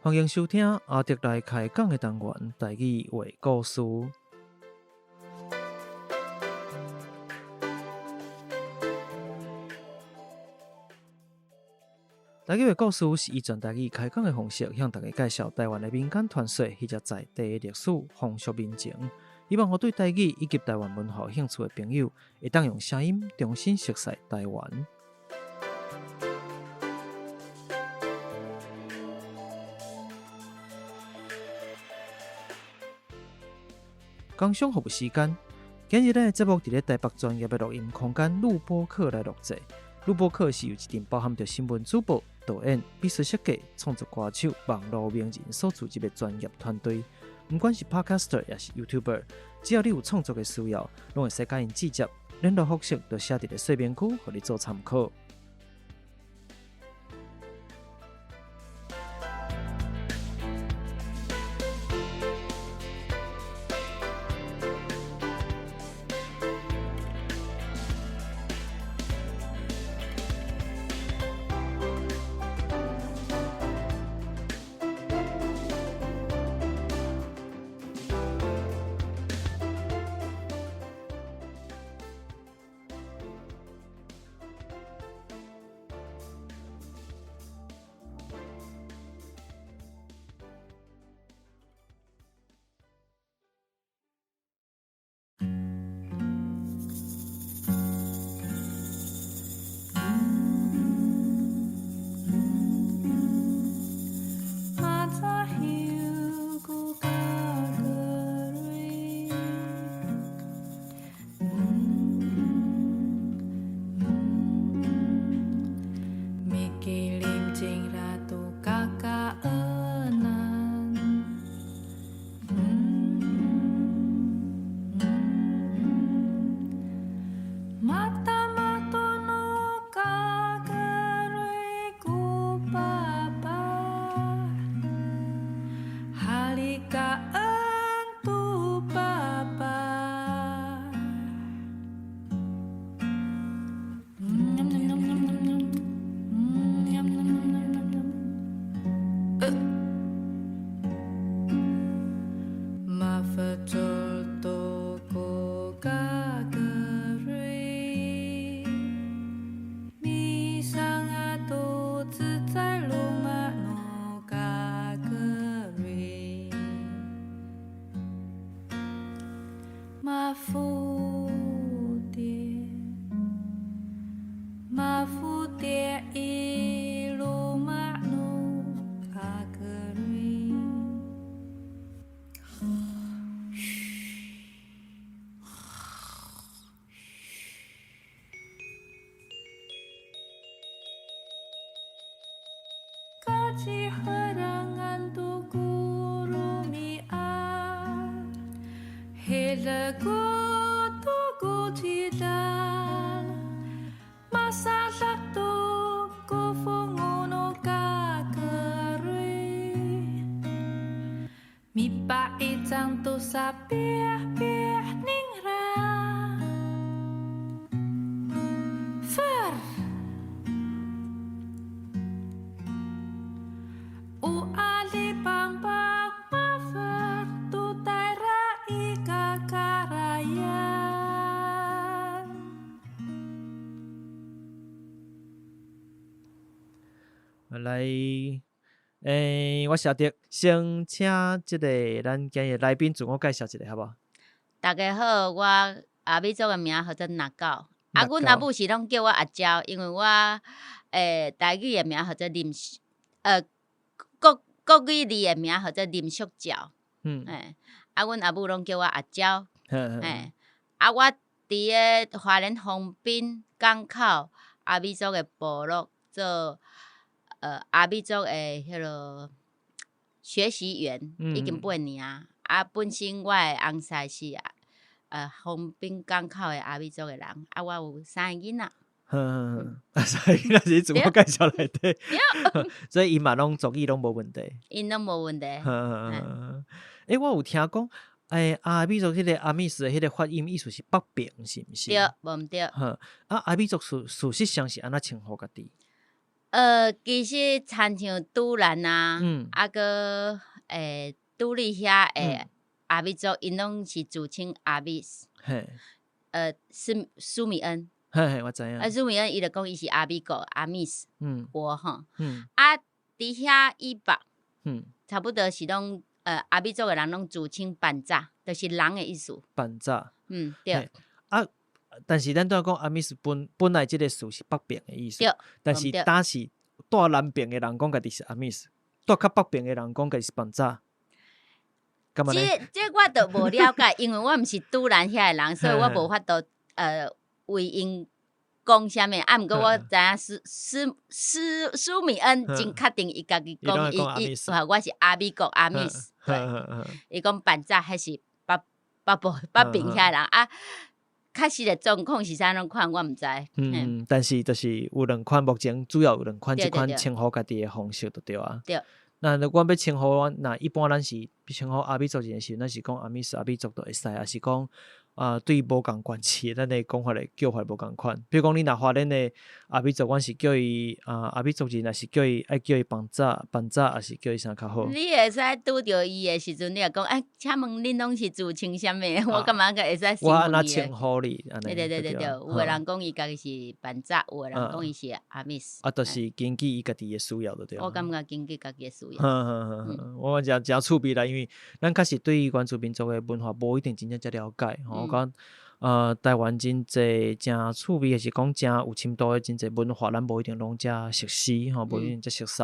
歡迎收聽阿德來開講的單元台語話故事。台語話故事是以全台語開講的方式，向大家介紹台灣的民間傳說或者在地的歷史、風俗民情。希望予對台語以及台灣文化有興趣的朋友，會當用聲音重新熟悉台灣。工商服務時間，今日咱的節目佇咧台北專業的錄音空間錄播課來錄製。錄播課是由一陣包含著新聞主播、導演、美術設計、創作歌手、網路名人所組織的專業團隊。毋管是 Podcaster 抑是 YouTuber，只要你有創作的需要，攏會使佮𪜶直接聯絡方式，都寫佇咧說明區，予你做參考。來，欸，我是阿德，先請這个咱今日來賓自我介紹一下，好無？大家好，我阿美族的名號做若狗，啊，阮阿母是攏叫我阿嬌，因為我台語的名號做林，國國語字的名號做林淑嬌，欸，啊，阮阿母攏叫我阿嬌，欸，啊，我佇个花蓮豐濱港口阿美族的部落做。阿美族的彼落學習員已經八年啊，啊，本身我的翁婿是豐濱港口的阿美族的人，啊，我有三个囡仔。呵呵呵，三个囡仔是自我介紹內底，所以𪜶嘛攏族語攏無問題。𪜶攏無問題。呵呵呵，欸，我有聽講，欸，阿美族彼个阿美斯的彼个發音意思是北平，是毋是？對，無毋對。呵，啊，阿美族事實上是按怎稱呼家己？其實親像都蘭啊，啊閣都歷遐的阿美族，𪜶攏是自稱阿美斯。蘇米恩。嘿嘿，我知影。啊，蘇米恩伊就講伊是阿美國阿米斯國吼。啊，佇遐以北，差不多是攏阿美族的人攏自稱班扎，就是人的意思。班扎。嗯，對。啊，但是咱拄仔講阿美斯本來這個詞是北邊的意思，但是當時住南邊的人講家己是阿美斯，住較北邊的人講家己是班扎。這這我就無了解，因為我毋是都蘭遐的人，所以我無法度為𪜶講啥物。啊，毋過我知影蘇米恩真確定，伊家己講伊伊，我是阿美國阿美斯，對，伊講班扎彼是北部北邊遐人啊。確實的狀況是啥款，我毋知。嗯，但是就是有兩款，目前主要有兩款這款稱呼家己的方式就對啊。對。那如果欲稱呼阮，若一般咱是稱呼阿美族人的時陣，咱是講阿美斯阿美族就會使，抑是講啊對無仝關係，咱的講法的叫法無仝款。比如講，你若花蓮的阿美族，阮是叫伊啊阿美族人，抑是叫伊愛叫伊班扎班扎，抑是叫伊啥較好？你會使拄著伊的時陣，你會講，哎，請問恁攏是自稱啥物？我感覺會使。我按怎稱呼你？對對對對對，有的人講伊家己是班扎，有的人講伊是阿美斯。啊，就是根據伊家己的需要就對。我感覺根據家己的需要。我誠誠趣味啦，因為咱確實對原住民族的文化無一定真正遮了解。吼，我講，台灣真濟誠趣味，抑是講誠有深度的真濟文化，咱無一定攏遮熟悉，吼，無一定遮熟悉。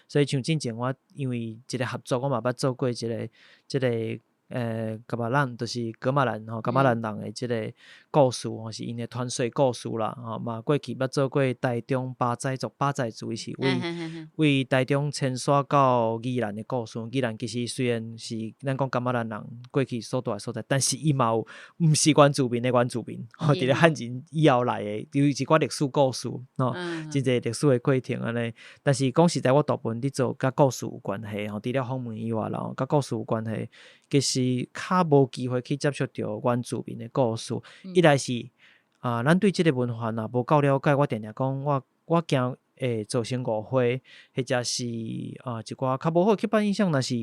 所以像進前我因為一個合作，我嘛捌做過一個這個噶瑪蘭，就是噶瑪蘭吼，噶瑪蘭人的這個故事吼，是𪜶的傳說故事啦，吼嘛過去捌做過台中巴仔族，巴仔族伊是為台中遷徙到宜蘭的故事。宜蘭其實雖然是咱講噶瑪蘭人過去所蹛的所在，但是伊嘛有毋是原住民的原住民，吼，佇咧漢人以後來的，有一寡歷史故事，吼，真濟歷史的過程按呢。但是講實在，我大部分佇做佮故事有關係，吼，除了訪問以外啦，佮故事有關係，其實較無機會去接觸著原住民的故事。一來是啊，咱對這個文化若無夠了解，我定定講我驚會造成誤會，或者是啊一寡較無好的刻板印象，若是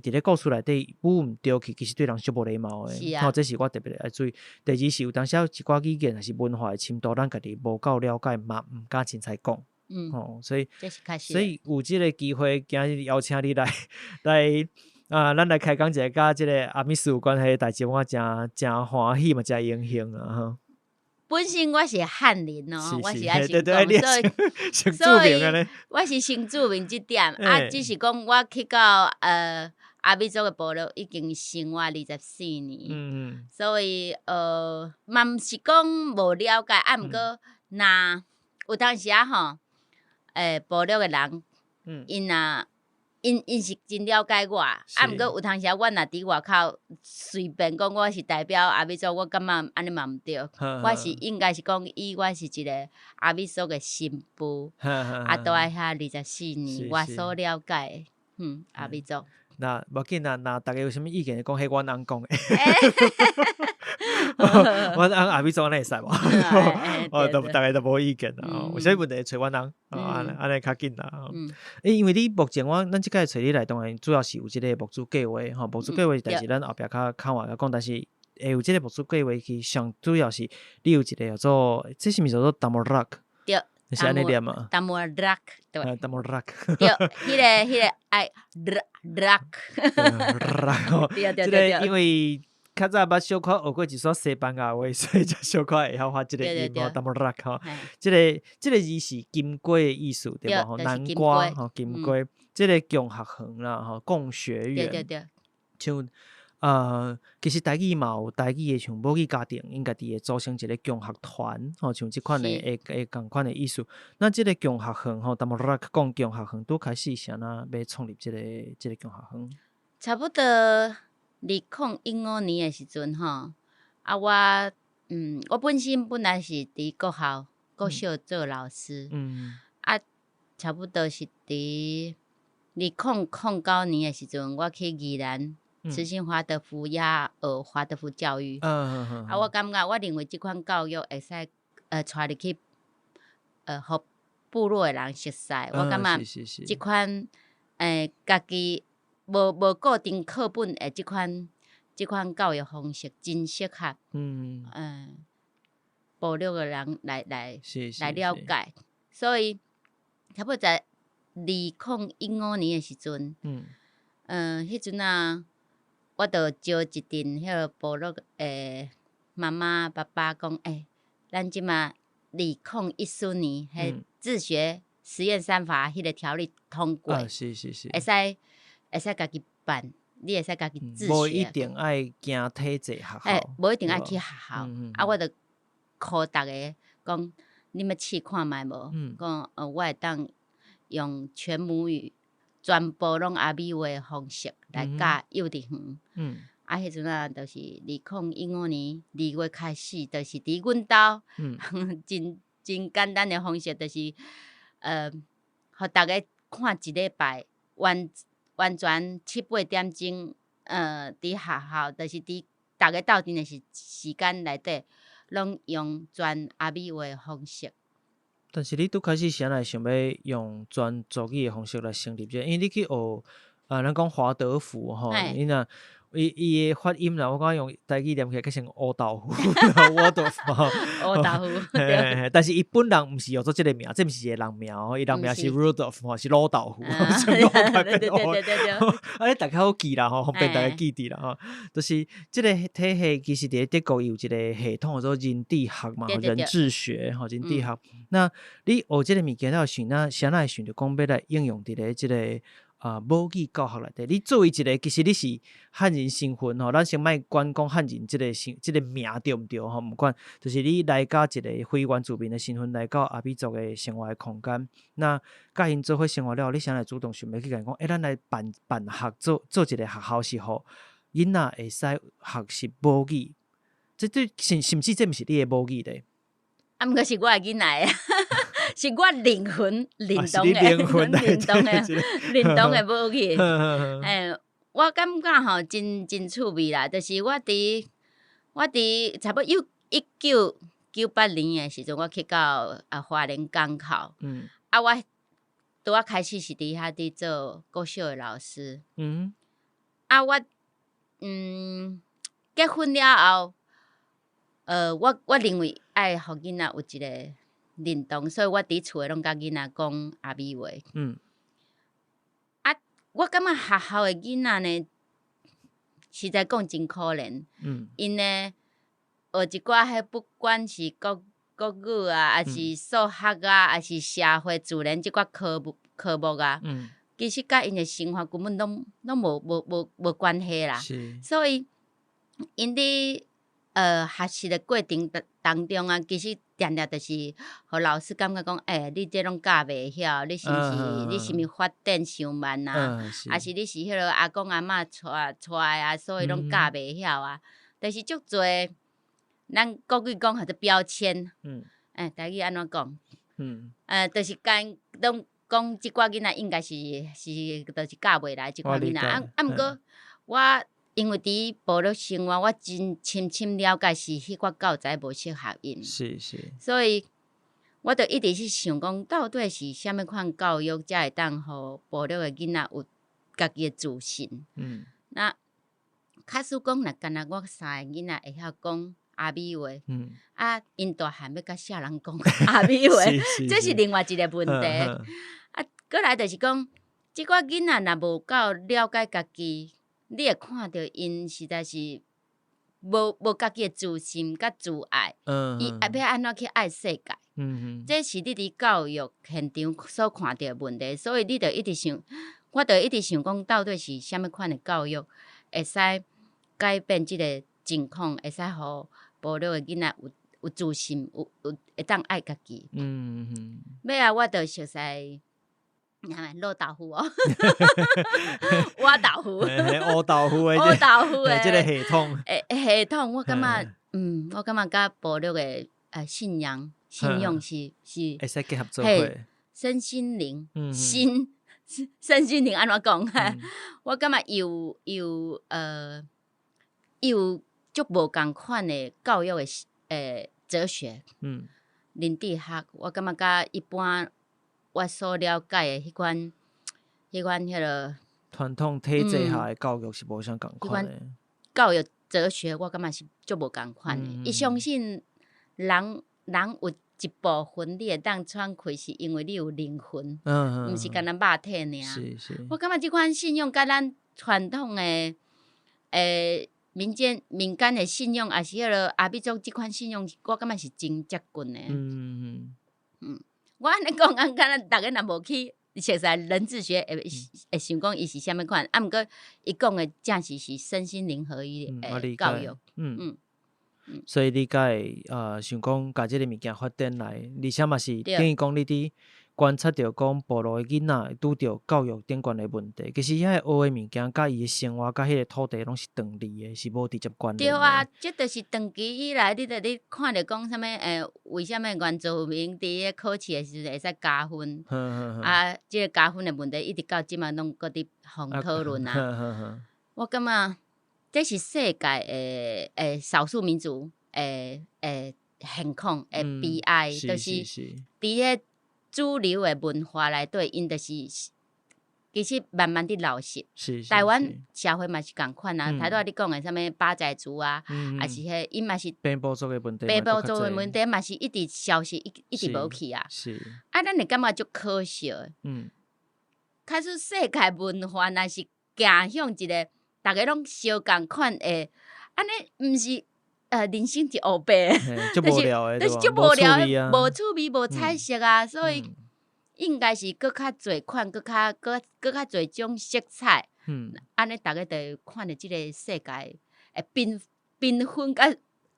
佇咧故事內底舞毋著去，其實對人足無禮貌的。吼，這是我特別愛注意。第二是有當時有一寡語言抑是文化的深度，咱家己無夠了解，嘛毋敢凊彩講。吼，所以有這個機會，今日邀請你來啊，咱來開講一個佮這個阿美斯有關係的代誌，我誠誠歡喜嘛，誠榮幸啊！吼。本身我是漢人哦，我是愛先講，所以我是新住民這點，啊，只是講我去到阿美族的部落已經生活24年，所以嘛毋是講無了解，啊，毋過若有當時仔吼，部落的人，𪜶若𪜶是真了解我，啊，毋過有當時仔我若佇外口隨便講我是代表阿美族，我感覺按呢嘛毋對。我是應該是講以我是一個阿美族的新婦，啊，蹛佇遐24年，我所了解的，阿美族。那無要緊啦，若逐家有啥物意見，講彼阮翁講的。阮翁阿美族按呢會使無？哦，逐家都無意見啦。有啥物問題揣阮翁，按呢較緊啦。因為你目前我咱這擺揣你來，當然主要是有這個牧子計劃吼，牧子計劃代誌咱後壁較較晚講，但是會有這個牧子計劃，其實上主要是你有一個叫做，這是毋是叫做 Tamolak？對。是按呢念嗎？ Tamolak，對。 Tamolak。對，彼個愛 rock。 rock。對對對。這個因為較早捌小可學過一撮西班牙話，所以才小可會曉發這個音吼，Tamolak 吼。這個字是金瓜的意思對無？南瓜吼，金瓜。這個共學園啦吼，共學園。對對對。像其實台語嘛有台語的，像母語家庭，𪜶家己會組成一個共學團，吼，像這款的會仝款的意思。那這個共學園吼，Tamolak 講共學園，拄開始是按怎欲創立這個共學園？差不多2015年的時陣吼，啊我本身本來是佇國校國小做老師，啊，差不多是佇2009年的時陣，我去宜蘭慈心華德福遐學華德福教育，啊，我感覺我認為這款教育會使帶入去，予部落的人熟似，我感覺這款家己無固定課本的這款教育方式真適合，部落的人來了解，所以差不多在2015年的時陣，彼陣啊，我就招一陣彼个部落的媽媽爸爸講，咱這馬2014年，彼自學實驗三法彼个條例通過，會使家己辦，你會使家己自學。無一定愛行體制學校，無一定愛去學校。啊，我就 call 逐家講，你欲試看覓無？講我會當用全母語，全部攏阿美話的方式來教幼稚園。啊，彼陣啊，就是2015年2月開始，就是佇阮兜，真真簡單的方式，就是予逐家看一禮拜，完完全七八點鐘，佇學校，就是佇逐家鬥陣的時間內底，攏用全阿美話的方式。但是你拄開始啥來想欲用全族語的方式來成立這個？因為你去學，啊，咱講華德福吼，伊若伊伊的發音啦，我感覺用台語念起來較像烏豆腐，烏豆腐吼。烏豆腐，對。但是伊本人毋是用做這个名，這毋是一个人名哦，伊人名是 Rudolph 吼，是魯豆腐。啊，你逐家好記啦吼，方便逐家記佇啦吼。就是這个體系其實佇咧德國伊有一个系統叫做人智學嘛，人智學吼，人智學。那你學這个物件了後，想哪啥哪會想著講欲來應用佇咧這个母語教學內底？你作為一个，其實你是漢人身份吼，咱先莫管講漢人這個名對毋對吼，毋管，就是你來到一个非原住民的身份來到阿美族的生活的空間，那佮𪜶做伙生活了後，你啥來主動想欲去共𪜶講，咱來辦辦學做做一个學校是予囡仔會使學習母語，這對甚至這毋是你的母語咧。啊，毋過是我的囡仔，是我靈魂認同的，認同的母語。我感覺吼，真真趣味啦，就是我佇差不多有1998年的時陣，我去到花蓮港口。啊，我拄仔開始是佇遐佇做國小的老師。啊，我結婚了後，我認為愛予囡仔有一个認同，所以我佇厝內攏佮囡仔講阿美話。啊，我感覺學校的囡仔呢，實在講真可憐。𪜶呢，學一寡彼不管是國語啊，抑是數學啊，抑是社會自然這寡科目啊，其實佮𪜶的生活根本攏無關係啦。所以，𪜶佇學習的過程當中啊，其實定定就是予老師感覺講，你這攏教袂曉，你是毋是發展傷慢啊？抑是你是彼个阿公阿嬤帶帶的啊，所以攏教袂曉啊。就是足濟，咱國語講號做標籤。台語按怎講？就是共攏講這寡囡仔應該是就是教袂來這款囡仔。啊，毋過我因為佇部落生活，我真深深了解是彼寡教材無適合𪜶。所以，我就一直去想講，到底是啥物款教育才會當予部落的囡仔有家己的自信？那假使講，若干焦我三个囡仔會曉講阿美話，啊，𪜶大漢欲佮啥人講阿美話？這是另外一个問題。啊，閣來就是講，這寡囡仔若無夠了解家己，你會看著𪜶實在是無家己的自信佮自愛，伊愛欲按怎去愛世界？這是你佇教育現場所看著的問題，所以你就一直想，我就一直想講，到底是啥物款的教育會使改變這个情況，會使予部落的囡仔有自信，有會當愛家己。尾仔我就熟似滷豆腐哦，挖豆腐，烏豆腐的烏豆腐的這个系統，系統，我感覺佮部落的信仰是會使結合做伙，身心靈，心身心靈按怎講？我感覺有足無仝款的教育的哲學，認知學，我感覺佮一般我所了解的彼款彼个傳統體制下的教育是無啥仝款的。教育哲學，我感覺是足無仝款的。伊相信人人有一部分你會當喘氣，是因為你有靈魂，毋是干焦肉體爾。我感覺這款信仰佮咱傳統的民間的信仰，抑是彼个阿美族這款信仰，我感覺是真接近的。我按呢講，按敢若逐家若無去熟似人智學，會想講伊是啥物款。啊，毋過伊講的正是身心靈合一的教育。所以你才會想講共這个物件發展來，而且嘛是等於講你佇觀察著講部落的囡仔拄著教育頂懸的問題，其實遐個學的物件，佮伊的生活佮彼个土地攏是斷離的，是無直接關聯的。對啊，這就是長期以來，你著咧看著講啥物為啥物原住民佇咧考試的時陣會使加分？啊，這个加分的問題一直到這馬攏閣佇予人討論啊。我感覺這是世界的少數民族的現況的悲哀，就是佇咧主流的文化內底，𪜶就是其實慢慢佇流失。台灣社會嘛是仝款啊，頭拄仔你講的啥物巴仔族啊，抑是彼𪜶嘛是平埔族的問題，平埔族的問題嘛是一直消失，一直無去啊。啊，咱會感覺足可惜的。假使世界文化若是行向一个逐家攏相仝款的，按呢毋是人生一烏白，足無聊的，就是足無聊的，無趣味、無彩色啊，所以應該是閣較濟款，閣較濟種色彩。按呢逐家就會看著這个世界會繽紛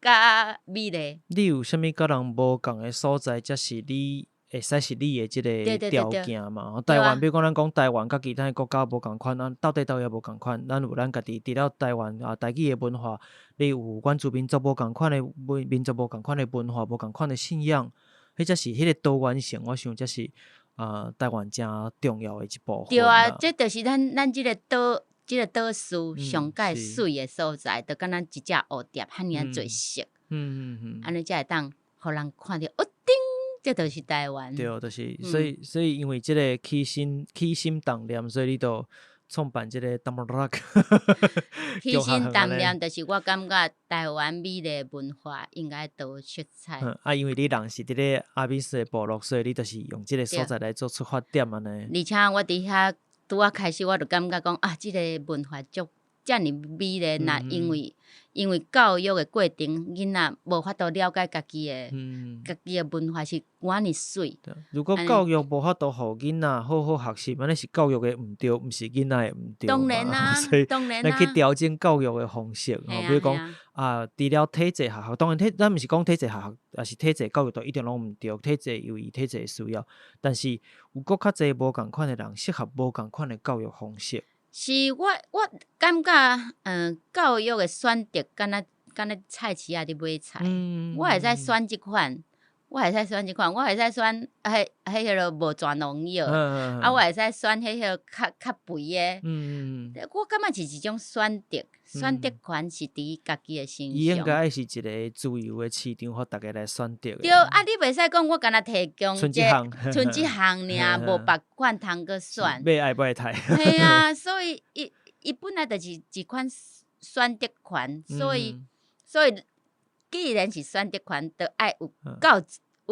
佮美麗。你有啥物佮人無仝的所在，才是你會使是你的這个條件嘛？台灣，比如講咱講台灣佮其他的國家無仝款，咱到底佗位無仝款？咱有咱家己除了台灣啊，台語的文化，你有原住民族無仝款的民族無仝款的文化，無仝款的信仰，彼才是彼个多元性，我想才是台灣誠重要的一部分。對啊，這就是咱這个島嶼上蓋媠的所在，就敢若一隻蝴蝶，遐爾仔濟色。按呢才會當予人看著，哦叮！這就是台灣。對，就是所以因為這个起心動念，所以你就創辦這个 Tamarack。起心動念就是我感覺台灣美麗文化應該多色彩。啊，因為你人是佇咧阿美族的部落，所以你就是用這个所在來做出發點按呢。而且我佇遐拄仔開始，我就感覺講啊，這个文化足遮爾美麗，若因為教育的過程，囡仔無法度了解家己的文化是偌爾媠。如果教育無法度予囡仔好好學習，按呢是教育的毋對，毋是囡仔的毋對。當然啊，所以當然啊。咱去調整教育的方式，吼，比如講啊，除了體制學校，當然咱毋是講體制學校，抑是體制教育都一定攏毋對，體制有伊體制的需要，但是有閣較濟無仝款的人，適合無仝款的教育方式。是我感覺，教育的選擇敢若菜市仔佇買菜，我會使選這款，我會使選這款，我會使選彼個無攢農藥，啊，我會使選彼個較肥的。我感覺是一種選擇，選擇權是佇家己的身上。伊應該愛是一个自由的市場，予逐家來選擇。對，啊，你袂使講我干焦提供賰這項，賰這項爾，無別款通閣選。欲愛欲刣。嘿啊，所以伊本來就是一款選擇權，所以既然是選擇權，就愛有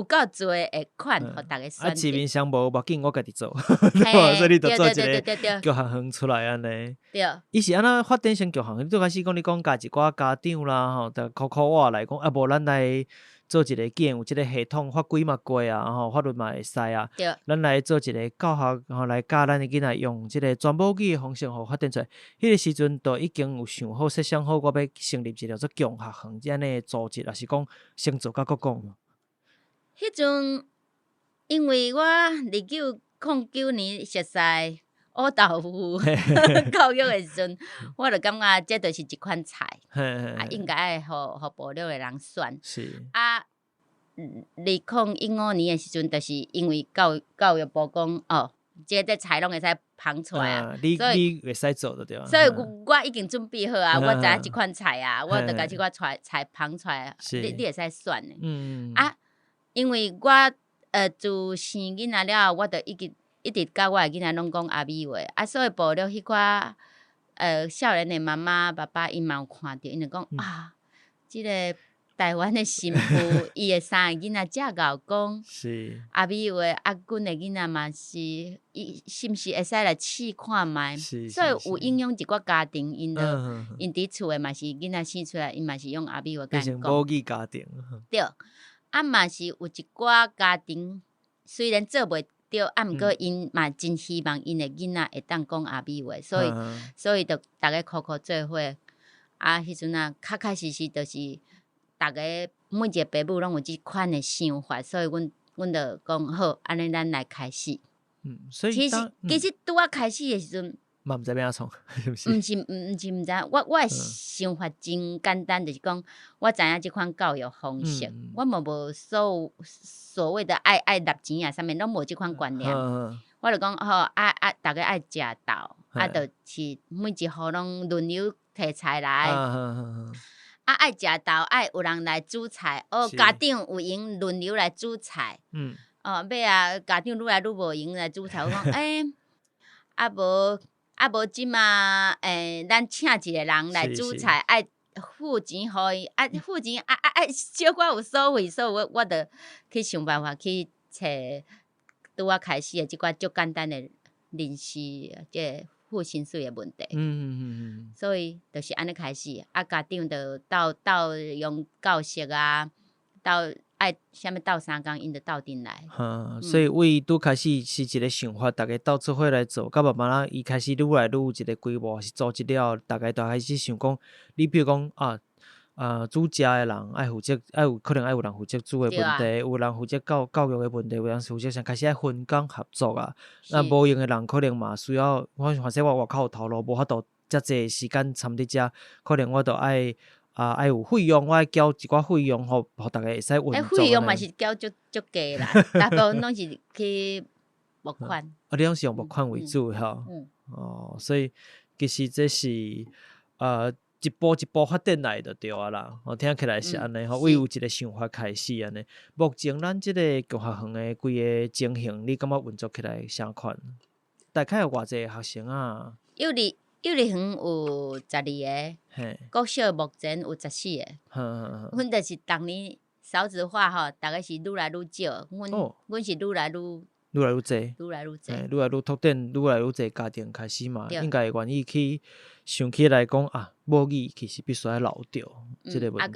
夠濟的款，予逐家選擇。啊，市面上無，無要緊，我家己做，所以你就做一个教學園出來按呢。對。伊是按怎發展成教學園？最開始講你講共一寡家長啦，吼，就苦苦我來講，啊，無咱來做一个，既然有這个系統，法規嘛過啊，吼，法律嘛會使啊，咱來做一个教學，吼，來教咱的囡仔用這个全母語的方式，予發展出來。彼个時陣就已經有想好、設想好，我欲成立一個叫做共學園這按呢的組織，抑是講先做甲閣講？彼陣，因為我1909年熟似烏豆腐教育的時陣，我就感覺這就是一款菜，啊，應該愛予部落的人選。啊，2015年的時陣，就是因為教育部講，哦，這菜攏會使捧出來啊，你你會使做就對啊。所以我已經準備好啊，我知影這款菜啊，我就共這款菜捧出來，你會使選的。啊，因為我自生囡仔了後，我就一直一直佮我的囡仔攏講阿美話，啊，所以部落彼寡少年的媽媽爸爸𪜶嘛有看著，𪜶就講啊，這个台灣的新婦，伊的三个囡仔遮𠢕講阿美話，啊，阮的囡仔嘛是，伊是毋是會使來試看覓？所以有影響一寡家庭，𪜶就𪜶佇厝的嘛是囡仔生出來，𪜶嘛是用阿美話共𪜶講。變成母語家庭。對，啊嘛是有一寡家庭雖然做袂著，啊，毋過𪜶嘛真希望𪜶的囡仔會當講阿美話，所以所以就逐家苦苦做伙。啊，彼陣啊，較確實實就是逐个每一個爸母攏有這款的想法，所以阮就講好，按呢咱來開始。嗯，所以其實其實拄仔開始的時陣，嘛毋知欲按怎創，是毋是？毋是，毋是毋知，我的想法真簡單，就是講我知影這款教育方式，我嘛無所謂的愛納錢啊，啥物攏無這款觀念。我就講好，啊啊，逐家愛食豆，啊，就是每一戶攏輪流提菜來。啊，愛食豆，愛有人來煮菜，哦，家長有閒輪流來煮菜。哦，尾仔家長愈來愈無閒來煮菜，我講，欸，啊無啊無這馬，咱請一個人來煮菜，愛付錢予伊，啊付錢，啊啊愛小可有所謂，所以我就去想辦法去揣拄仔開始的這寡足簡單的臨時這个付薪水的問題。所以就是按呢開始，啊家長就鬥鬥用教室啊，鬥愛啥物鬥相共，𪜶就鬥陣來。哈，所以為拄開始是一個想法，逐家鬥做伙來做，到慢慢仔伊開始愈來愈有一個規模，是組織了後，逐家就開始想講，你比如講啊，煮食的人愛負責，愛有可能愛有人負責煮的問題，有人負責教育的問題，有人負責啥，開始愛分工合作啊。那無閒的人可能嘛需要，我反正我外口有頭路，無法度遮濟時間參佇遮，可能我就愛啊愛有費用，我愛繳一寡費用，予逐家會使運作。費用嘛是繳足足低啦，大部分攏是去募款。啊，你攏是用募款為主吼。哦，所以其實這是一步一步發展來就對啊啦，我聽起來是按呢吼，為有一個想法開始按呢。目前咱這個共學園的規個情形，你感覺運作起來啥款？大概有偌濟學生啊？幼稚園有12個，國小目前有14個。阮就是逐年少子化吼，逐家是愈來愈少，阮是愈來愈愈來愈濟，愈來愈濟，愈來愈拓展，愈來愈濟家庭開始嘛，應該會願意去想起來講啊，母語其實必須愛留著這個問題。啊，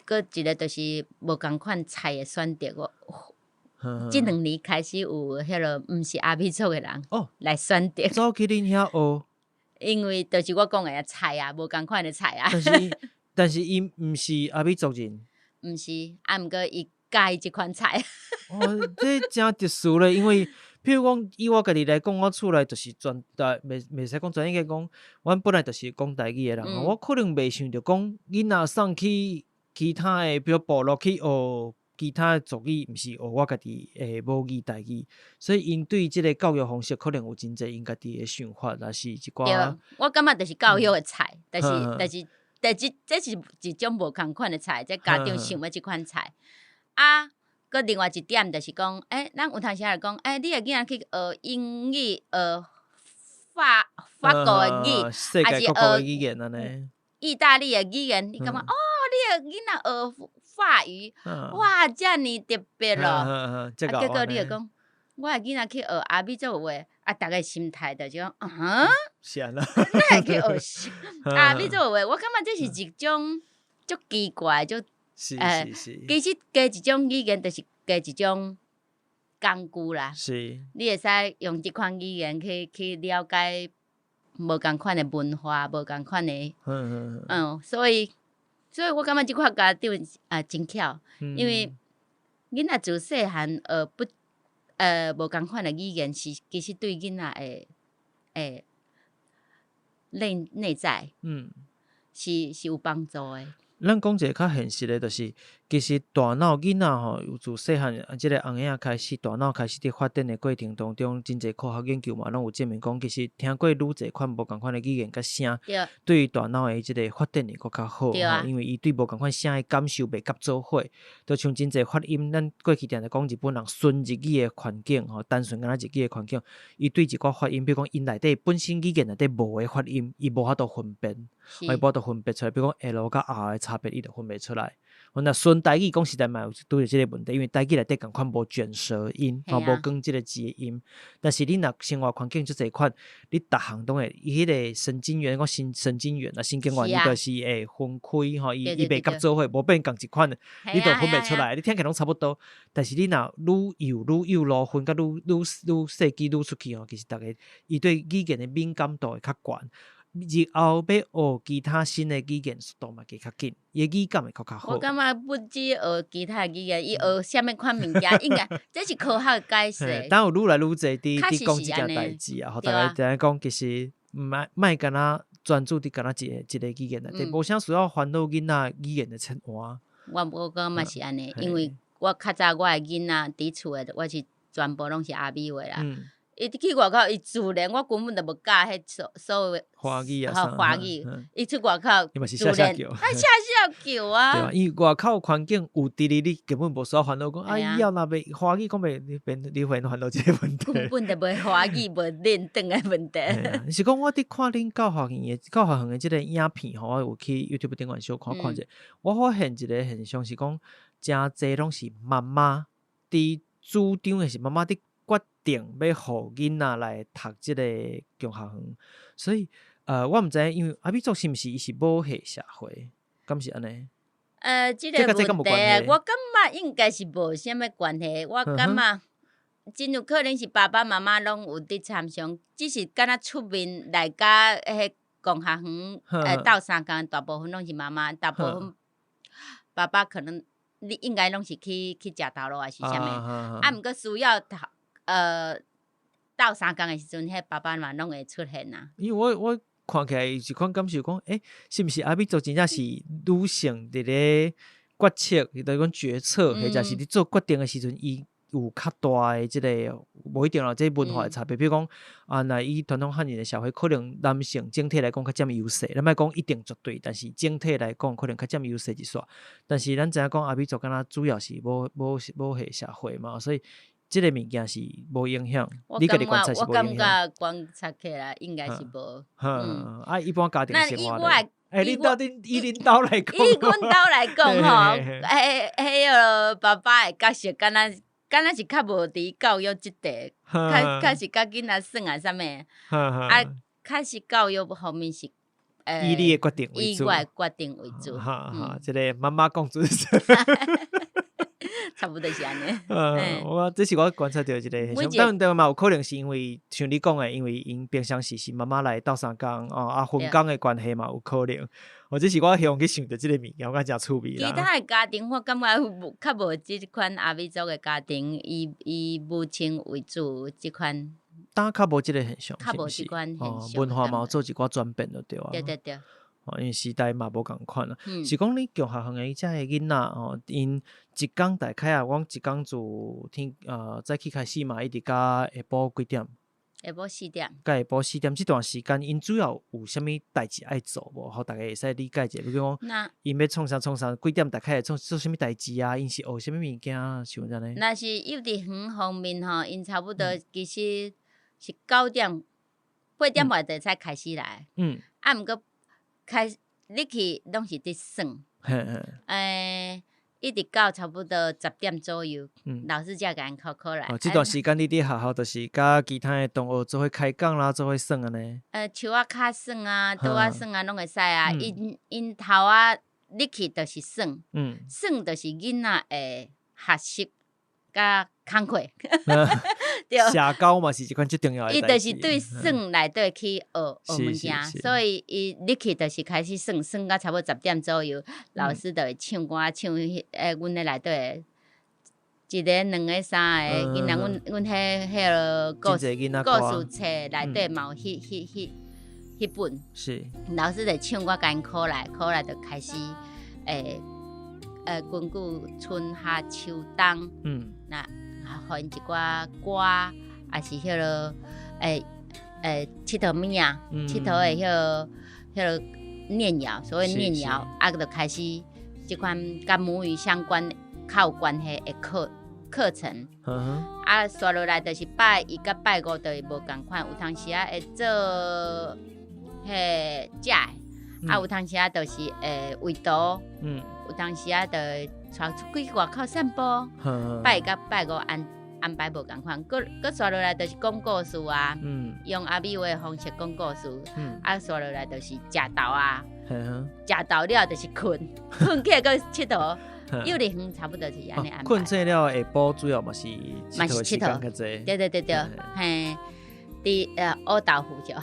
閣一個就是無仝款菜的選擇，我這兩年開始有彼个毋是阿美族的人來選擇，走去恁遐學，因為就是我講的菜啊，無仝款的菜啊。但是伊毋是阿美族人，毋是，啊，毋過伊佮意這款菜。哦，這誠特殊咧，因為譬如講，以我家己來講，我厝內就是全台，袂使講全，應該講，阮本來就是講台語的人，我可能袂想著講囡仔送去其他的，比如部落去學其他的族語，毋是學我家己的母語台語，所以𪜶對這个教育方式可能有真濟𪜶家己的想法，抑是一寡。對，我感覺就是教育的菜，但是這是一種無仝款的菜，這家長想欲這款菜啊。閣另外一點就是講，欸，咱有當時仔會講，欸，你的囡仔去學英語，學法國的語，世界各國的語言按呢？意大利的語言，你感覺哦，你的囡仔學法語，哇，遮爾特別咯！啊，結果你會講，我的囡仔去學阿美族話，啊，逐家心態就是講，啊？是按怎？哪會去學阿美族話？我感覺這是一種足奇怪，足其實加一種語言就是加一種工具啦。你會使用這款語言去了解無仝款的文化，無仝款的，所以我感覺這款家長啊真巧，因為囡仔自細漢學不無仝款的語言，是其實對囡仔的內在，是有幫助的。咱講一个較現實的，就是其實大腦囡仔吼，有自細漢啊，這个紅嬰仔開始，大腦開始佇發展的過程當中，真濟科學研究嘛，攏有證明講，其實聽過愈濟款無仝款的語言佮聲，對於大腦的這个發展會閣較好吼，因為伊對無仝款聲的感受袂佮做伙，就像真濟發音，咱過去定定講日本人純日語的環境吼，單純敢若日語的環境，伊對一寡發音，比如講𪜶內底本身語言內底無的發音，伊無法度分辨，伊無法度分別出來，比如講 L 佮 R 的差別，伊就分袂出來。若純台語講實在嘛有拄著這个問題，因為台語內底仝款無捲舌音，吼，無講這个舌音。但是你若生活環境足濟款，你逐項攏會，伊迄个神經元，講神經元啊，神經元伊就是會分開吼，伊袂佮做伙，無變仝一款，你就分袂出來。你聽起來攏差不多，但是你若愈幼愈幼路分，佮愈愈愈細支愈出去吼，其實逐个伊對語言的敏感度會較懸。日後欲學其他新的語言速度嘛，會較緊，伊的語感會閣較好。我感覺不止學其他語言，伊學啥物款物件，應該這是科學解釋。當有愈來愈濟佇講這件代誌啊，予大家知影講，其實毋愛莫干焦專注佇干焦一个一個語言內底，無啥需要煩惱囡仔語言的切換。我感覺是按呢，因為我較早我的囡仔佇厝的，我是全部攏是阿美話啦。伊去外口，伊自然我根本就無教彼所謂華語啊，華語，伊出外口自然，啊聲聲叫啊。對啊，因為外口環境有佇咧，你根本無需要煩惱講啊，以後若袂華語講袂，你免你會煩惱這個問題。根本就袂華語無認轉的問題。是講我佇看恁教學院的教學園的這个影片吼，我有去 YouTube 頂懸小看看者，我發現一个現象是講，誠濟攏是媽媽佇主張的是媽媽佇決定欲予囡仔來讀這个共學園，所以我毋知影，因為阿美族是毋是伊是母系社會，敢是按呢？這个問題，我感覺應該是無啥物關係。我感覺真有可能是爸爸媽媽攏有佇參詳，只是敢若出面來佮彼共學園鬥相共，大部分攏是媽媽，大部分爸爸可能你應該攏是去食頭路還是啥物，啊，毋過需要頭鬥相共的時陣，彼爸爸嘛攏會出現啊。因為我看起來有一款感受講，欸，是毋是阿美族真正是女性佇咧決策，就是講決策，或者是佇做決定的時陣，伊有較大的這个無一定啦，這文化的差別。比如講，啊，若以傳統漢人的社會，可能男性整體來講較佔優勢，咱莫講一定絕對，但是整體來講可能較佔優勢一撮。但是咱知影講阿美族敢若主要是母母母系社會嘛，所以這个物件是無影響。你家己觀察是無影響？我感覺觀察起來應該是無。嗯，啊，一般家庭生活咧。欸，恁兜以恁兜來講，以阮兜來講吼，彼个爸爸的角色，敢若是較無佇教育這塊，較較是佮囡仔耍啊啥物，啊，較是教育方面是，以你的決定為主，以我的決定為主。哈哈，這個媽媽講準。差不多是按呢。嗯，我這是我觀察著一個現象，當然嘛有可能是因為像你講的，因為𪜶平常時是媽媽來鬥相共哦，啊分工的關係嘛有可能。哦，這是我向去想著這个物件，我感覺誠趣味啦。其他的家庭我感覺無較無這款阿美族的家庭，以母親為主這款。當較無這个現象，較無這款現象。文化嘛有做一寡轉變就對啊。對對對。哦，因為時代嘛無仝款啊。是講你共學園的遮个囡仔吼，𪜶一工大概啊，阮一工自天早起開始嘛，一直到下晡幾點？下晡四點。到下晡四點這段時間，𪜶主要有啥物代誌愛做無？予逐家會使理解一下。比如講，𪜶欲創啥創啥，幾點大概會做啥物代誌啊？𪜶是學啥物物件啊？像按呢？若是幼稚園方面吼，𪜶差不多其實是9點8點半就會使開始來。啊，毋過開入去攏是佇耍。一直到差不多10點左右，老師才共𪜶考考來。哦，這段時間你佇學校就是佮其他的同學做伙開講啦，做伙耍按呢？樹仔跤耍啊，桌仔耍啊，攏會使啊。𪜶𪜶頭仔入去就是耍，耍就是囡仔的學習佮工課。對。社交嘛是一款最重要的。伊就是對耍內底去學學物件，所以伊入去就是開始耍，耍到差不多十點左右，老師就會唱歌，唱彼阮彼內底的一个、兩个、三个囡仔，阮彼个故事冊內底嘛有彼本。老師就唱歌共𪜶考來，考來就開始根據春夏秋冬，若啊，予𪜶一寡歌，抑是彼落𨑨迌物仔，𨑨迌的彼落念謠，所謂念謠，啊，就開始這款佮母語相關較有關係的課程。啊，紲落來就是拜一佮拜五就是無仝款，有當時仔會做彼食的，啊，有當時仔就是會畫圖，有當時仔就會帶出去外口散步。拜一佮拜五安排無仝款，閣紲落來就是講故事啊，用阿美話的方式講故事，啊，紲落來就是食豆啊，食豆了就是睏，睏起來閣𨑨迌，幼稚園差不多是按呢安排。睏醒了下晡主要嘛是嘛是𨑨迌較濟。對對對對，嘿，佇烏豆腐就，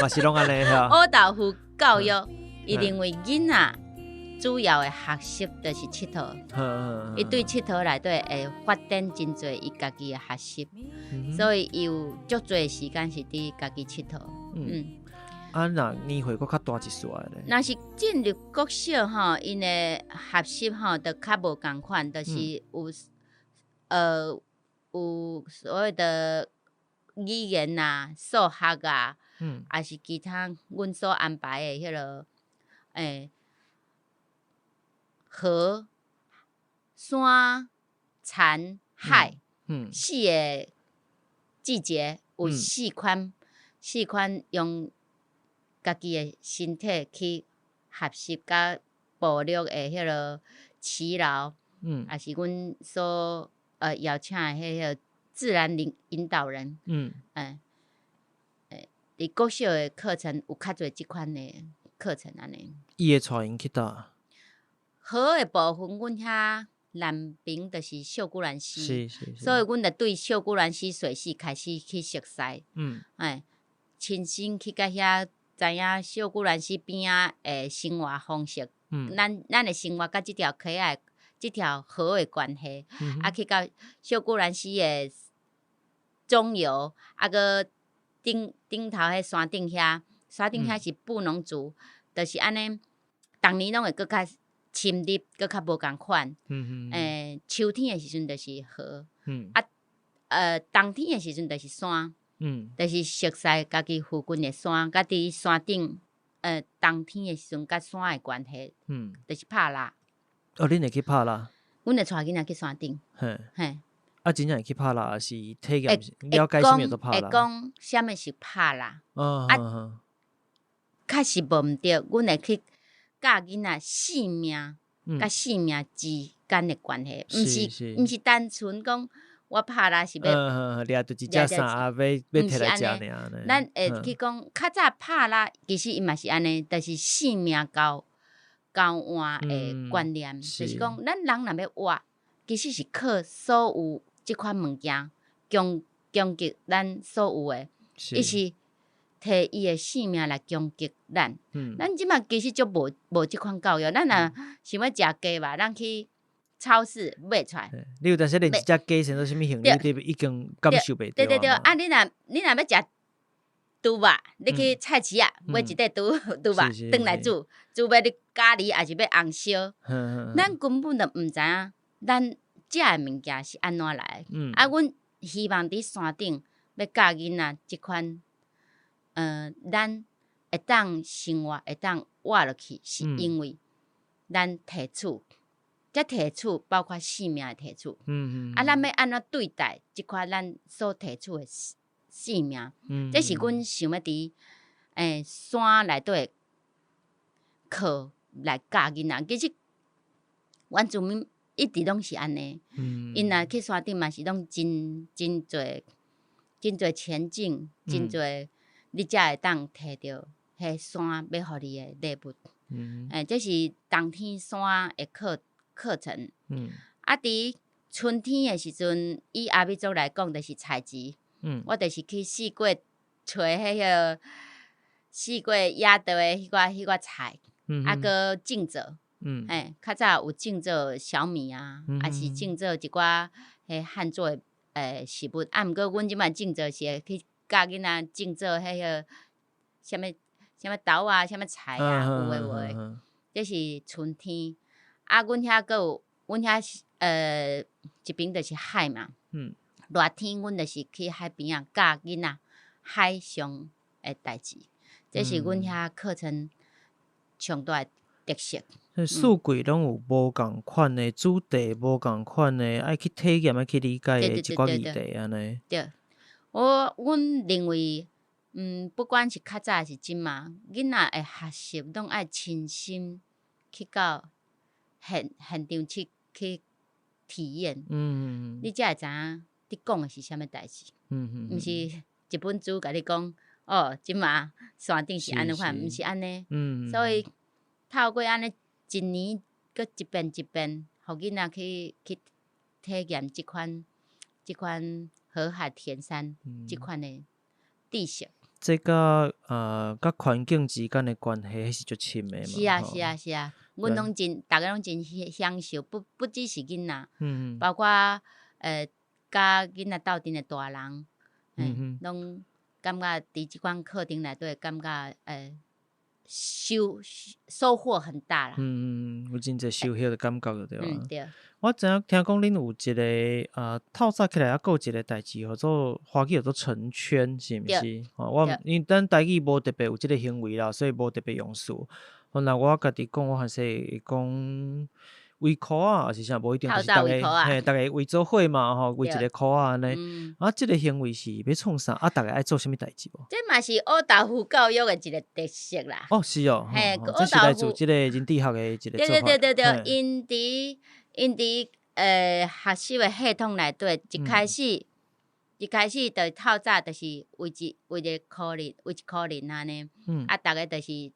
嘛是攏按呢哈。烏豆腐教育，伊認為囡仔主要的學習就是𨑨迌，伊對𨑨迌內底會發展真濟伊家己的學習，所以伊有足濟時間是佇家己𨑨迌。啊，若年歲閣較大一撮咧？若是進入國小吼，𪜶的學習吼，就較無仝款，就是有所謂的語言啊、數學啊，抑是其他阮所安排的彼落河、山、田、海四个季節有四款用家己的身體去學習佮部落的彼落耆老，抑是阮所邀請的彼个自然引導人，佇國小的課程有較濟這款的課程按呢。伊會帶𪜶去佗？河的部分，阮遐南爿就是秀姑巒溪，所以阮就對秀姑巒溪水系開始去熟似，親身去佮遐知影秀姑巒溪邊仔的生活方式，咱的生活佮這條溪仔、這條河的關係，啊，去到秀姑巒溪的中游，啊，閣頂頭彼山頂遐，山頂遐是布農族，就是按呢，逐年攏會閣較深入，閣較無仝款。秋天的時陣就是河，啊，冬天的時陣就是山，就是熟似家己附近的山，佮佇山頂，冬天的時陣佮山的關係，就是拍蠟。哦，恁會去拍蠟？阮會帶囡仔去山頂。嘿。啊，真正會去拍蠟，抑是體驗了解啥物叫做拍蠟？會講啥物是拍蠟。啊，確實無毋對，阮會去教囡仔生命佮生命之間的關係，毋是單純講我拍蠟是欲掠著一隻啥啊，欲摕來食爾。咱會去講較早拍蠟，其實伊嘛是按呢，就是生命交換的觀念，就是講咱人若欲活，其實是靠所有這款物件供給咱所有的，伊是提伊的性命來攻擊咱。咱這馬其實足無這款教育，咱若想欲食雞肉，咱去超市買出來。你有當時連一隻雞生做啥物形，你已經感受袂著。對對對，啊，你若欲食豬肉，你去菜市仔買一塊豬肉轉來煮，煮欲你咖喱，抑是欲紅燒？咱根本就毋知影，咱食的物件是按怎來的。啊，阮希望佇山頂欲教囡仔這款，咱會當生活，會當活落去，是因為咱提取，這提取包括性命的提取。啊，咱欲按怎對待這款咱所提取的性命？這是阮想欲佇山內底課來教囡仔。其實原住民一直攏是按呢，𪜶若去山頂嘛是攏真濟真濟前進，真濟你才會當提著彼山欲予你的禮物。這是冬天山的課程。啊，佇春天的時陣，以阿美族來講，就是採集。我就是去四界揣彼個四界野道的彼寡菜，啊，閣種做。嘿，較早有種做小米啊，抑是種做一寡彼旱作的食物。啊，毋過阮這擺種做是會去教囡仔種做彼個啥物啥物豆啊，啥物菜啊，有的無的。這是春天。啊，阮遐閣有，阮遐是一邊就是海嘛。熱天阮就是去海邊仔教囡仔海上的代誌，這是阮遐課程上大的特色。所以四季攏有無仝款的主題，無仝款的愛去體驗、愛去理解的一寡議題按呢。對，阮認為，不管是較早抑是這馬，囡仔的學習攏愛親身去到現場去體驗，你才會知影你講的是啥物代誌。毋是一本書共你講，哦，這馬山頂是按呢款，毋是按呢。所以透過按呢一年閣一遍一遍，予囡仔去體驗這款河海田山這款的知識。這佮環境之間的關係，彼是足深的嘛。是啊，是啊，是啊，阮攏真，逐家攏真享受，不只是囡仔，包括佮囡仔鬥陣的大人，攏感覺佇這款課程內底，感覺收穫很大啦。嗯，有真濟收穫的感覺就對啊。嗯，對。我知影聽講恁有一個透早起來猶閣有一個代誌，號做華語叫做成圈，是毋是？吼，我因為咱台語無特別有這個行為啦，所以無特別用詞。吼，若我家己講，我還是會講圍箍仔，抑是啥，無一定就是逐家嘿，逐家圍做伙嘛，吼，圍一個箍仔按呢。啊，這個行為是欲創啥？啊，逐家愛做啥物代誌無？這嘛是烏豆腐教育的一個特色啦。哦，是哦，嘿，這是來自這個人智學的一個做法。對對對對對，𪜶佇學習的系統內底，一開始就透早就是圍一圍一箍人按呢，啊，逐家就是，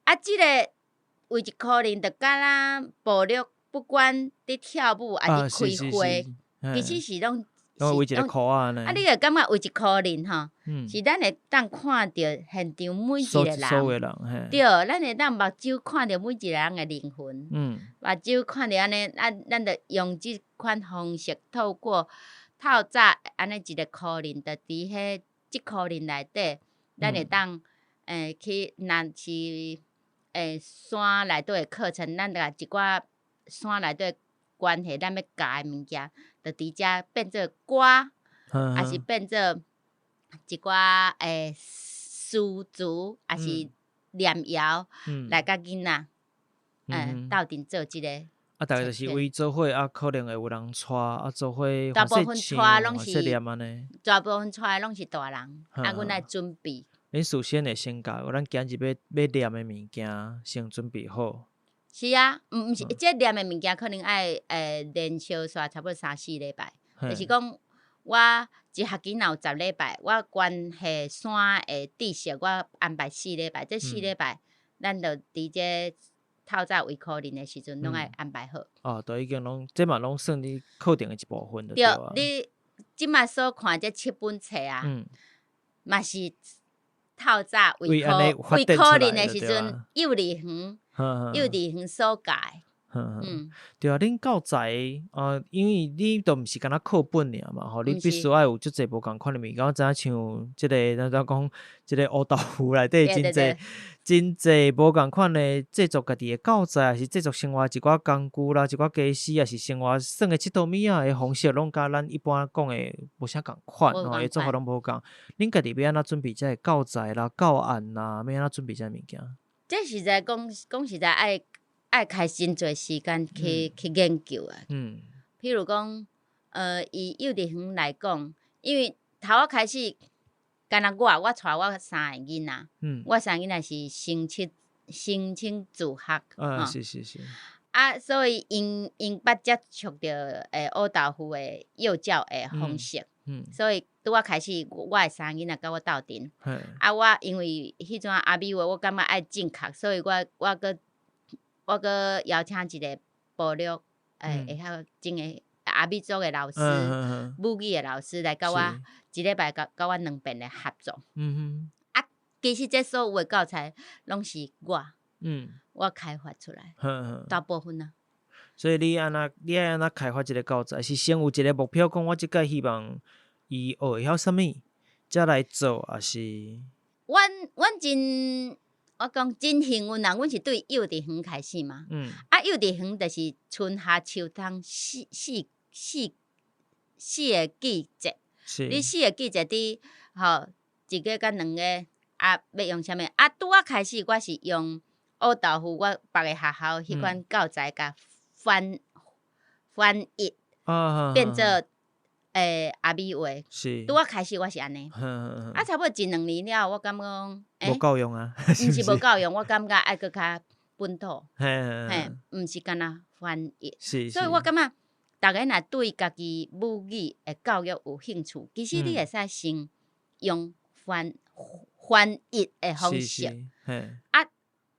啊，這個圍一箍人就敢若部落，不管佇跳舞抑是開會，其實是攏攏圍一個箍仔按呢。啊，你會感覺圍一箍人吼，是咱會當看著現場每一個人，對，咱會當目睭看著每一個人的靈魂，目睭看著按呢，啊，咱就用這款方式，透過透早按呢一個箍人，就佇彼這箍人內底，咱會當去，若是山內底的課程，咱就共一寡山內底關係，咱欲教的物件，就佇遮變做歌，抑是變做一寡詩詞，抑是念謠，來佮囡仔鬥陣做這個。啊，逐家就是圍做伙啊，可能會有人帶啊，做伙大部分帶攏是念按呢。大部分帶的攏是大人，啊，阮愛準備。恁事先會先共咱今日欲念的物件先準備好。是啊，毋是，這念的物件可能愛連續煞差不多三四禮拜，就是講我一學期若有10禮拜，我關係山的知識，我安排四禮拜，這四禮拜，咱就佇這透早圍箍人的時陣，攏愛安排好。哦，都已經攏，這嘛攏算你課程的一部分。對，你這馬所看這七本冊啊，嘛是透早圍箍人的時陣，幼稚園所教的。對啊，恁教材啊，因為你都毋是干焦課本爾嘛，吼，你必須愛有足濟無仝款的物件。我知影像這個，咱怎講，這個烏豆腐內底真濟真濟無仝款的製作家己的教材，抑是製作生活一寡工具啦，一寡家私，抑是生活耍的𨑨迌物仔的方式，攏佮咱一般講的無啥仝款，吼，的做法攏無仝。恁家己欲按怎準備這个教材啦、教案啦，欲按怎準備這个物件？這實在講講實在愛開真濟時間去研究啊。譬如講，以幼稚園來講，因為頭仔開始，敢若我帶我三個囡仔，我三個囡仔是申請自學，啊，所以𪜶捌接觸著烏豆腐的幼教的方式，所以拄仔開始，我的三個囡仔佮我鬥陣。啊，我因為彼陣阿美話，我感覺愛正確，所以我閣邀請一個部落，會曉種的阿美族的老師，母語的老師來佮我一禮拜佮我兩遍的合作。啊，其實這所有的教材攏是我開發出來，大部分啊。所以你按怎，你愛按怎開發這個教材？是先有一個目標，講我這擺希望伊學會曉啥物，才來做，抑是？阮真我講真幸運啊！阮是對幼稚園開始嘛。啊，幼稚園就是春夏秋冬四個季節。你四個季節佇吼一個佮兩個啊，欲用啥物？啊，拄仔開始我是用烏豆腐，我別个學校彼款教材共翻譯變做阿美話。拄仔開始我是按呢。啊，差不多一兩年了後，我感覺講，無夠用啊。毋是無夠用，我感覺愛閣較本土，嘿，毋是干焦翻譯。所以我感覺，逐个若對家己母語的教育有興趣，其實你會使先用翻譯的方式，啊，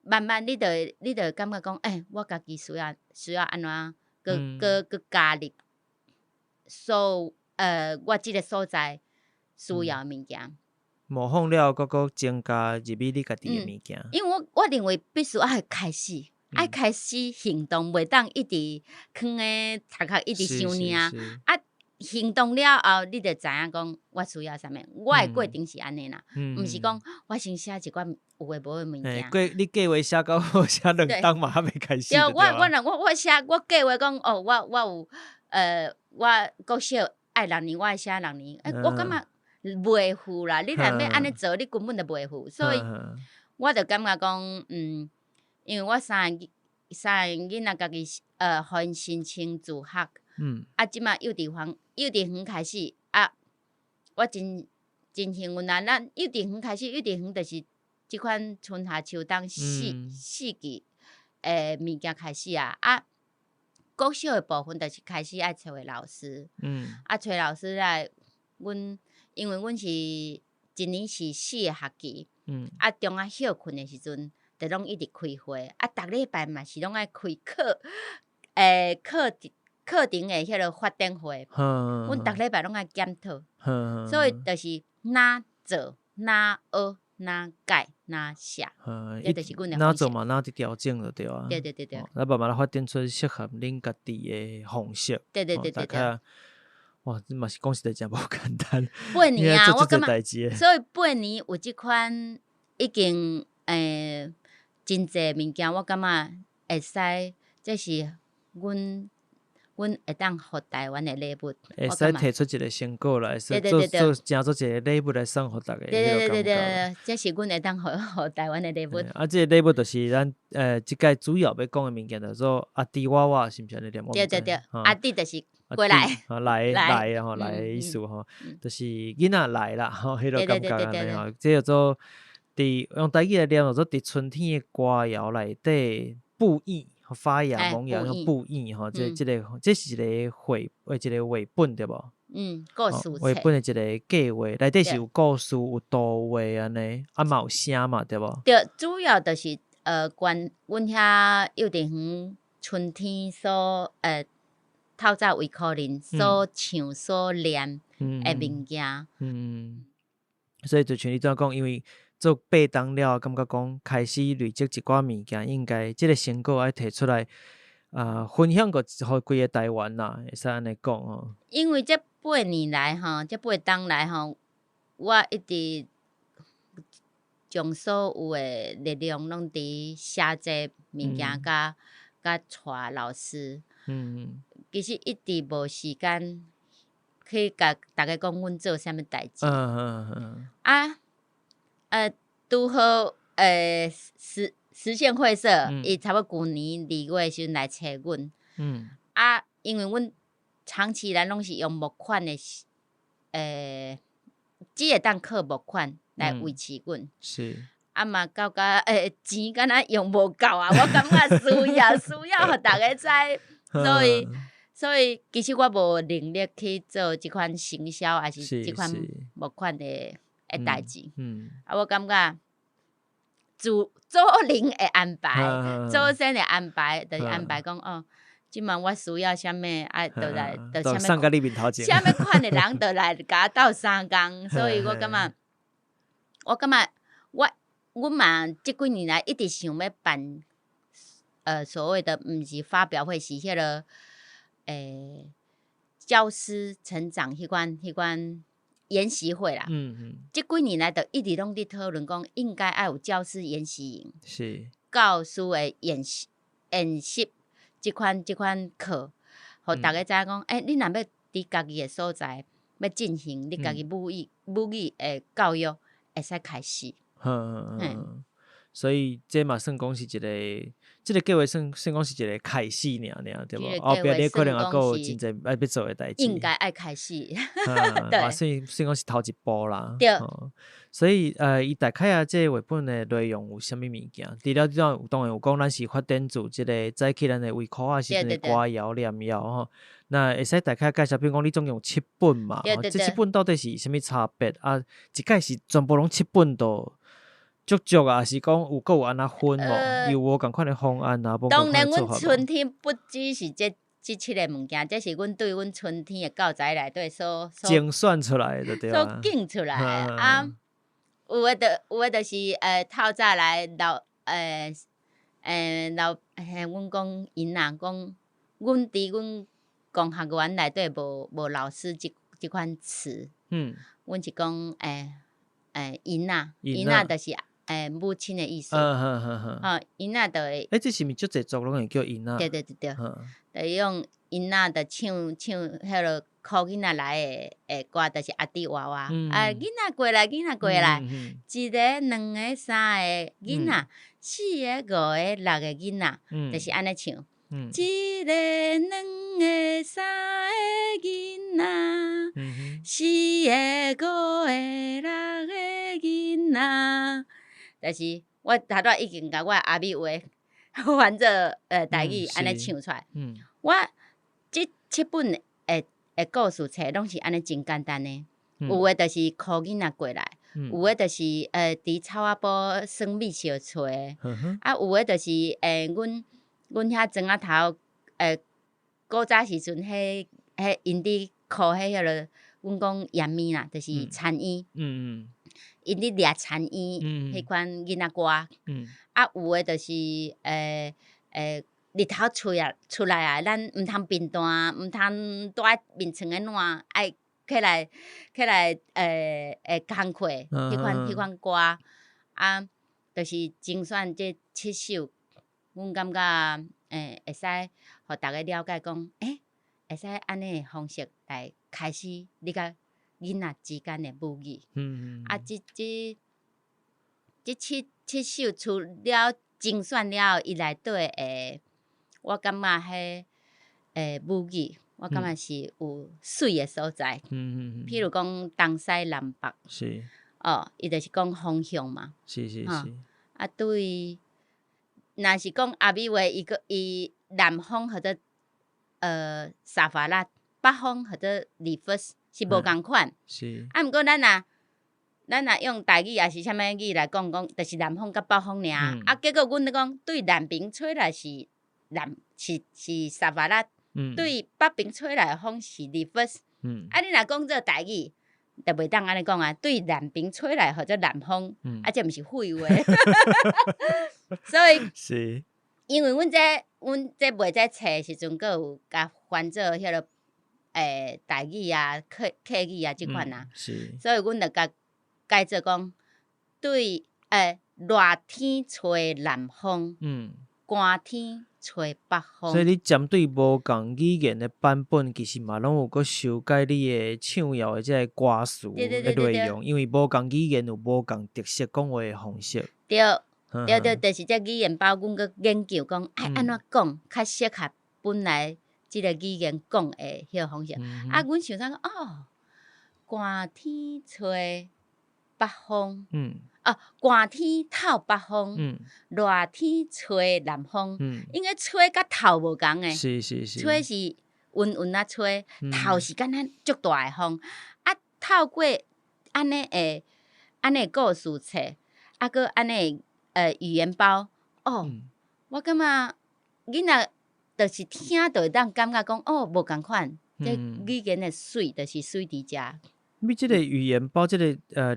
慢慢你就會感覺講，欸，我家己需要按怎，閣加入我這个所在需要的物件。模仿了，閣增加入去你家己的物件。因為我認為必須愛開始，愛開始行動，袂當一直囥咧頭殼一直想爾。啊，行動了後，你就知影講我需要啥物。我的過程是按呢啦，毋是講我先寫一寡有的無的物件。你計劃寫到好寫兩冬嘛，猶未開始。對，我若我寫我計劃講哦，我國小愛六年，我愛寫六年。欸，我感覺袂赴啦，你若欲按呢做，你根本就袂赴。所以我就感覺講，因為我三個囡仔家己予𪜶申請自學。啊，這馬幼稚園開始啊，我真幸運啊！咱幼稚園開始，幼稚園就是這款春夏秋冬四季的物件開始啊。啊，國小的部分就是開始愛揣老師。啊，揣老師來，阮因為阮是一年是四個學期。啊，中間歇睏的時陣，就攏一直開會。啊，逐禮拜嘛是攏愛開課程的彼个發展會，阮逐禮拜攏愛檢討，所以就是哪做哪學哪改哪寫，這就是阮的哪做嘛，哪佇調整就對啊。對對對對。來慢慢來發展出適合恁家己的方式。對對對對對。哇，這嘛是講實在真無簡單。八年啊，我感覺，所以八年有這款已經真濟物件，我感覺會使，這是阮會當予台灣的禮物，會使提出一個成果來，做做成做一個禮物來送予逐家。對對對對對，這是阮會當予台灣的禮物。啊，這个禮物就是咱這擺主要欲講的物件，叫做阿弟娃娃，是毋是按呢念？對對對，阿弟就是過來，來來吼，來的意思吼，就是囡仔來啦，吼，彼个感覺按呢吼，這叫做佇用台語來念，叫做佇春天的歌謠內底布藝。發芽萌芽用布藝吼，這個這是一個繪一個繪本對無？嗯，故事繪本的一個計劃，內底是有故事、有圖畫按呢，啊嘛有聲嘛對無？對，主要就是關阮遐幼稚園春天所透早維可能所唱所念的物件。嗯，所以就像你拄仔講，因為做八冬了，感覺講開始累積一寡物件，應該這个成果愛提出來，啊，分享予規个台灣啦，會使按呢講吼。因為這八年來吼，這八冬來吼，我一直將所有的力量攏佇寫這物件，佮帶老師。其實一直無時間去共逐家講阮做啥物代誌。啊，拄好實現會社，伊差不多舊年2月時陣來揣阮。啊，因為阮長期以來攏是用募款的，只會當靠募款來維持阮。啊嘛，感覺錢敢若用無夠啊，我感覺需要予逐家知，所以其實我無能力去做這款行銷，抑是這款募款的代誌。啊，我感覺祖靈會安排，祖先會安排，就是安排講哦，這擺我需要啥物，啊，就來，就啥物，啥物款的人，就來共我鬥相共，所以我感覺，我感覺阮嘛，這幾年來一直想欲辦，所謂的毋是發表會，是彼个教師成長彼款研習會啦。這幾年來就一直攏佇討論講，應該愛有教師研習營，教師的研習這款課，予逐家知影講，欸，你若欲佇家己的所在欲進行你家己母語的教育，會使開始。嘿。所以這嘛算講是一個，這個計劃算講是一個開始爾爾，對無？後壁你可能猶閣有真濟愛欲做的代誌。應該愛開始，對。嘛算講是頭一步啦。對。所以伊大概啊，這個繪本的內容有啥物物件？除了這種當然有講，咱是發展自這個早起咱的圍箍仔時陣的歌謠念謠吼。那會使大概介紹，比如講你總共有七本嘛？這七本到底是啥物差別？啊，一概是全部攏七本都足足啊，抑是講有閣有按怎分無？有無仝款的方案啊？當然，阮春天不只是這七个物件，這是阮對阮春天的教材內底所精選出來的對所揀出來的啊。有的就是透早來老老嘿，阮講𪜶仔講，阮佇阮公學園內底無老師這款詞。阮是講𪜶仔，𪜶仔就是母親的意思。吼，𪜶仔就會。欸，這是毋是足濟族攏會叫𪜶仔？對對對對，就用𪜶仔就唱唱彼落苦囡仔來的歌，就是阿弟娃娃。啊，囡仔過來，囡仔過來，一个、兩个、三个囡仔，四个、五个、六个囡仔，就是按呢唱。一个、兩个、三个囡仔，四个、五个、六个囡仔。但是我頭拄仔已經共我阿美話翻做台語按呢唱出來。我這七本的故事冊攏是按呢真簡單的，有的就是苦囡仔過來，有的就是佇草仔埔耍米笑揣的，啊有的就是阮遐庄仔頭古早時陣，彼𪜶佇箍彼彼落，阮講鹽麵啦，就是田嬰。𪜶佇掠田嬰，彼款囡仔歌。啊，有的就是日頭出來啊，咱毋通貧惰，毋通蹛眠床的暖，愛起來工課，彼款歌。啊，就是精選這七首，阮感覺會使予逐家了解講，欸，會使按呢的方式來開始你佮囡仔之間的母語。啊，這七首除了精選了後，伊內底的，我感覺彼母語，我感覺是有媠的所在。譬如講東西南北。哦，伊就是講方向嘛。啊，對，若是講阿美話，伊閣伊南方號做沙發拉，北方號做里弗斯，是無仝款。啊，毋過咱若用台語抑是啥物語來講講，就是南風佮北風爾。啊，結果阮咧講對南邊吹來是南是是沙發拉，對北邊吹來的風是里弗斯。啊，你若講做台語，就袂當按呢講啊，對南邊吹來號做南風，啊，這毋是廢話。所以，因為阮這賣這冊的時陣，閣有共翻做彼个台語啊、客語啊這款啊，所以阮就共改做講，對熱天吹南風，寒天吹北風。所以你針對無仝語言的版本，其實嘛攏有閣修改你的唱謠的這個歌詞的內容，因為無仝語言有無仝特色講話的方式。對，對對，就是這語言包，阮閣研究講愛按怎講較適合本來這个語言講的彼个方式。啊，阮想說哦，寒天吹北風，哦，寒天透北風，熱天吹南風，因為吹佮透無仝的，吹是溫溫仔吹，透是敢若足大的風。啊，透過按呢故事冊，啊，閣按呢語言包，哦，我感覺囡仔就是聽就會當感覺講，哦，無仝款，這語言的媠就是媠佇遮。你這个語言包，這个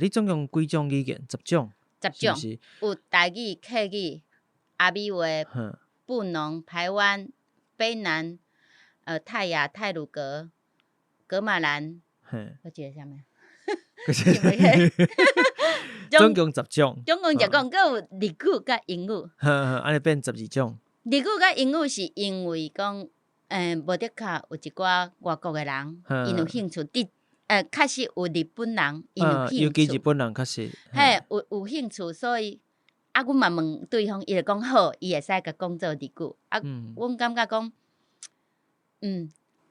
你總共幾種語言？十種？十種，有台語、客語、阿美話、布農、排灣、卑南、泰雅、太魯閣、噶瑪蘭，閣一个啥物？總共十種，總共十種，閣有日語佮英語。按呢變12種。日語佮英語是因為講，無的確有一寡外國的人，𪜶有興趣。佇確實有日本人，𪜶有興趣。尤其日本人確實。嘿，有興趣，所以啊，阮嘛問對方，伊就講好，伊會使共講做日語。啊，阮感覺講，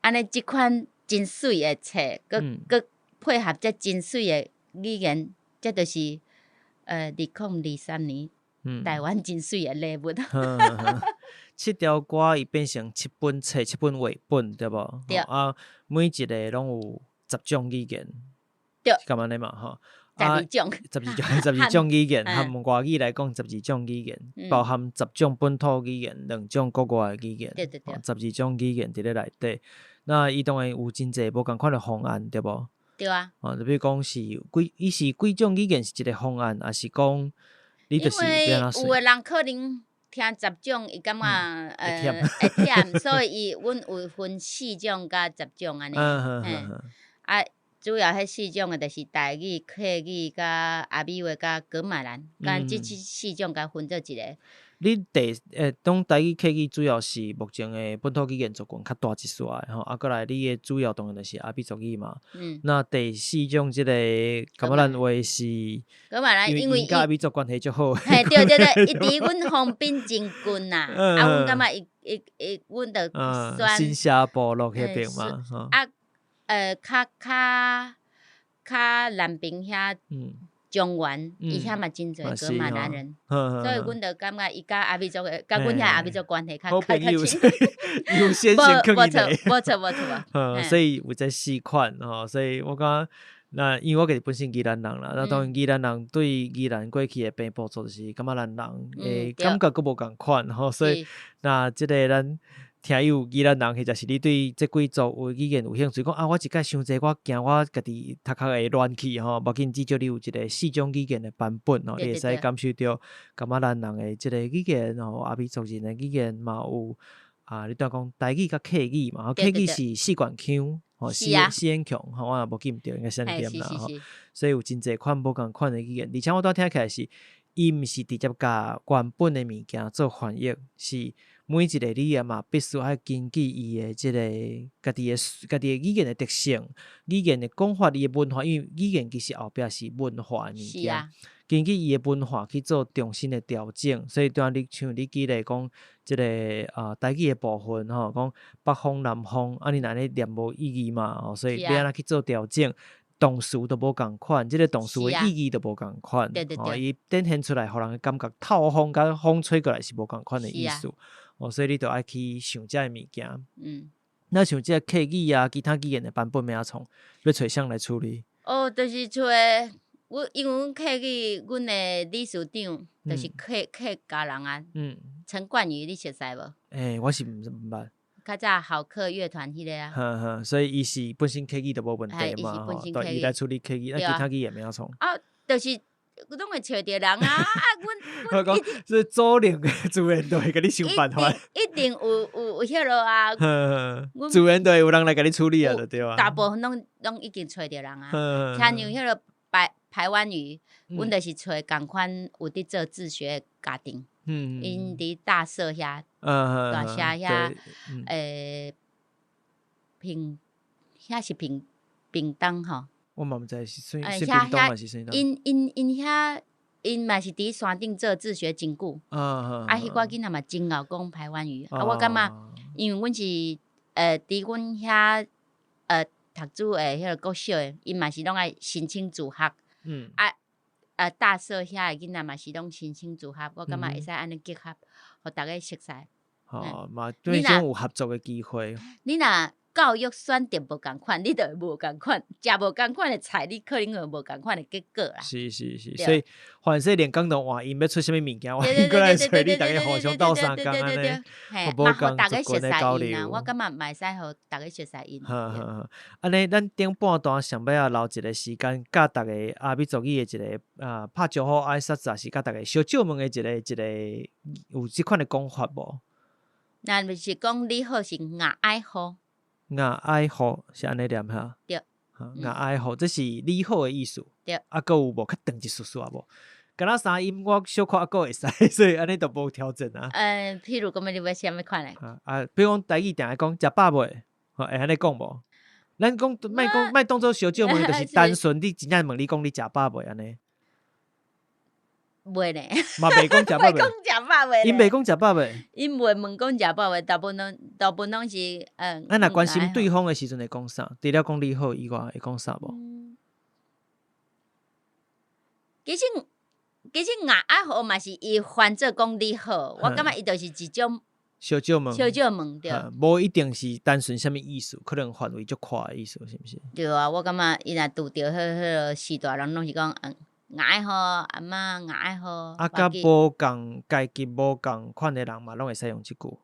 按呢這款真媠的冊，閣閣配合這真媠的語言，這就是2023年台灣真媠的禮物。七條歌伊變成七本冊、七本繪本，對無？對。啊，每一個攏有十種語言，對。是按呢嘛？吼。十二種。十二種，十二種語言，含外語來講，十二種語言，包含十種本土語言，兩種國外的語言，對對對。十二種語言佇咧內底。那伊當然有真濟無仝款的方案，對無？對啊。哦，就比如講是幾，伊是幾種語言是一個方案，抑是講你就是因為有的人可能聽十種，伊感覺會忝，所以伊阮有分四種佮十種按呢。啊，主要彼四種的就是台語、客語、佮阿美話、佮噶瑪蘭，佮這四種共分做一个。你第當台語、客語主要是目前的本土語言族群較大一撮的吼，啊，閣來你的主要當然就是阿美族語嘛。那第四種這個噶瑪蘭話是，噶瑪蘭因為佮阿美族關係足好。嘿，對對對，伊佇阮豐濱真近啦，啊，阮感覺伊伊伊，阮就選。新社部落彼邊嘛。啊，較較較南邊遐。中原，伊遐嘛真濟噶瑪蘭人，所以阮就感覺伊佮阿美族的，佮阮遐阿美族關係較較親。優先先無錯，無錯，無錯。所以有這四款吼，所以我感覺，那因為我家己本身宜蘭人啦，那當然宜蘭人對宜蘭過去的平埔族就是噶瑪蘭人的感覺閣無仝款吼，所以那這個咱聽友宜蘭人，或者是你對這幾族有語言有興趣，講啊，我一擺傷濟，我驚我家己頭殼會亂去吼，無要緊，至少你有一個四種語言的版本吼，你會使感受著噶瑪蘭人的這個語言吼，阿美族人的語言嘛有啊，你拄仔講台語佮客語嘛，客語是四縣腔，吼，四縣腔，吼，我若無記毋著，應該是按呢念啦吼，所以有真濟款無仝款的語言，而且我拄仔聽起來是，伊毋是直接共原本的物件做翻譯，是每一個語言嘛，必須愛根據伊的這個家己的家己的語言的特性、語言的講法、伊的文化，因為語言其實後壁是文化的物件，根據伊的文化去做重新的調整。所以拄仔你像你舉例講，這個啊台語的部分吼，講北方南方，啊你若按呢念無意義嘛，吼，所以欲按怎去做調整？動詞都無仝款，這個動詞的意義都無仝款，吼，伊展現出來，予人的感覺透風佮風吹過來是無仝款的意思。哦，所以你就愛去想這个物件。那像這個客語啊，其他語言的版本欲按怎創，欲揣誰來處理？哦，就是揣阮，因為阮客語，阮的理事長就是客家人啊。陳冠宇，你熟似無？欸，我是毋捌。較早好客樂團彼個啊。呵呵，所以伊是本身客語就無問題嘛，吼，對，伊來處理客語，啊，其他語言欲按怎創？啊，就是攏會揣著人啊！啊，阮阮講，所以祖靈自然就會共你想辦法。一定有彼落啊！自然就會有人來共你處理啊，就對啊。大部分攏已經揣著人啊。親像彼個排灣語，阮就是揣仝款有佇做自學的家庭。𪜶佇大社遐，大社遐，屏遐是屏屏東吼。我嘛毋知是算算屏東還是算佗？𪜶𪜶𪜶遐，𪜶嘛是佇山頂做自學真久。啊，彼寡囡仔嘛真𠢕講排灣語。啊，我感覺，因為阮是佇阮遐讀書的彼个國小的，𪜶嘛是攏愛申請自學。啊。大社遐的囡仔嘛是攏申請自學，我感覺會使按呢結合，予逐家熟似。吼，嘛對這種有合作的機會。你若教育選擇無仝款，你就會無仝款，食無仝款的菜，你可能會無仝款的結果啦。是是是，所以凡勢連講都換，𪜶欲出啥物物件，換過來揣你，逐家互相鬥相共按呢，無仝族群的交流。我感覺嘛會使予逐家熟似𪜶。好好好，按呢，咱頂半段上尾仔留一個時間，佮逐家阿美族語的一個啊，拍招呼挨拶，也是佮逐家相借問的一個一個有這款的講法無？若毋是講你好是𠊎愛好。𠊎愛好是按呢念哈？對。𠊎愛好，這是你好的意思。對。啊，閣有無較長一絲絲啊無？敢若三音我小可猶閣會使，所以按呢就無調整啊。譬如講，你欲啥物款的？啊，比如講台語定愛講食飽未？會按呢講無？咱講莫講莫當做相借問，就是單純你真正問你講你食飽未按呢？袂呢。嘛袂講食飽未？袂講食飽未？𪜶袂講食飽未？𪜶袂問講食飽未，大部分攏是。咱若關心對方的時陣會講啥？除了講你好以外，會講啥無？其實𠊎愛好嘛是伊翻做講你好，我感覺伊就是一種相借問，相借問對。無一定是單純啥物意思，可能範圍足闊的意思，是毋是？對啊，我感覺伊若拄著彼個時代人，攏是講𠊎愛好，阿嬤𠊎愛好。啊，佮無仝階級無仝款的人嘛，攏會使用這句。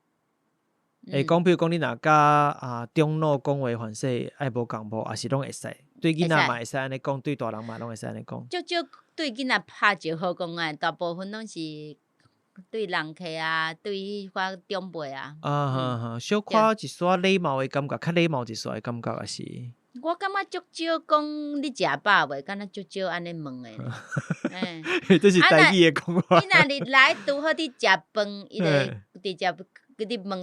會講，比如講你若佮啊長老講話，凡勢愛無仝無，抑是攏會使。對囡仔嘛會使按呢講，對大人嘛攏會使按呢講。足少對囡仔拍招呼講啊，大部分攏是對人客啊，對彼款長輩啊。啊哈哈，小可一絲禮貌的感覺，較禮貌一絲的感覺，抑是。我感覺足少講你食飽未，敢若足少按呢問的。這是台語的講法。伊若入來拄好佇食飯，伊就直接佇問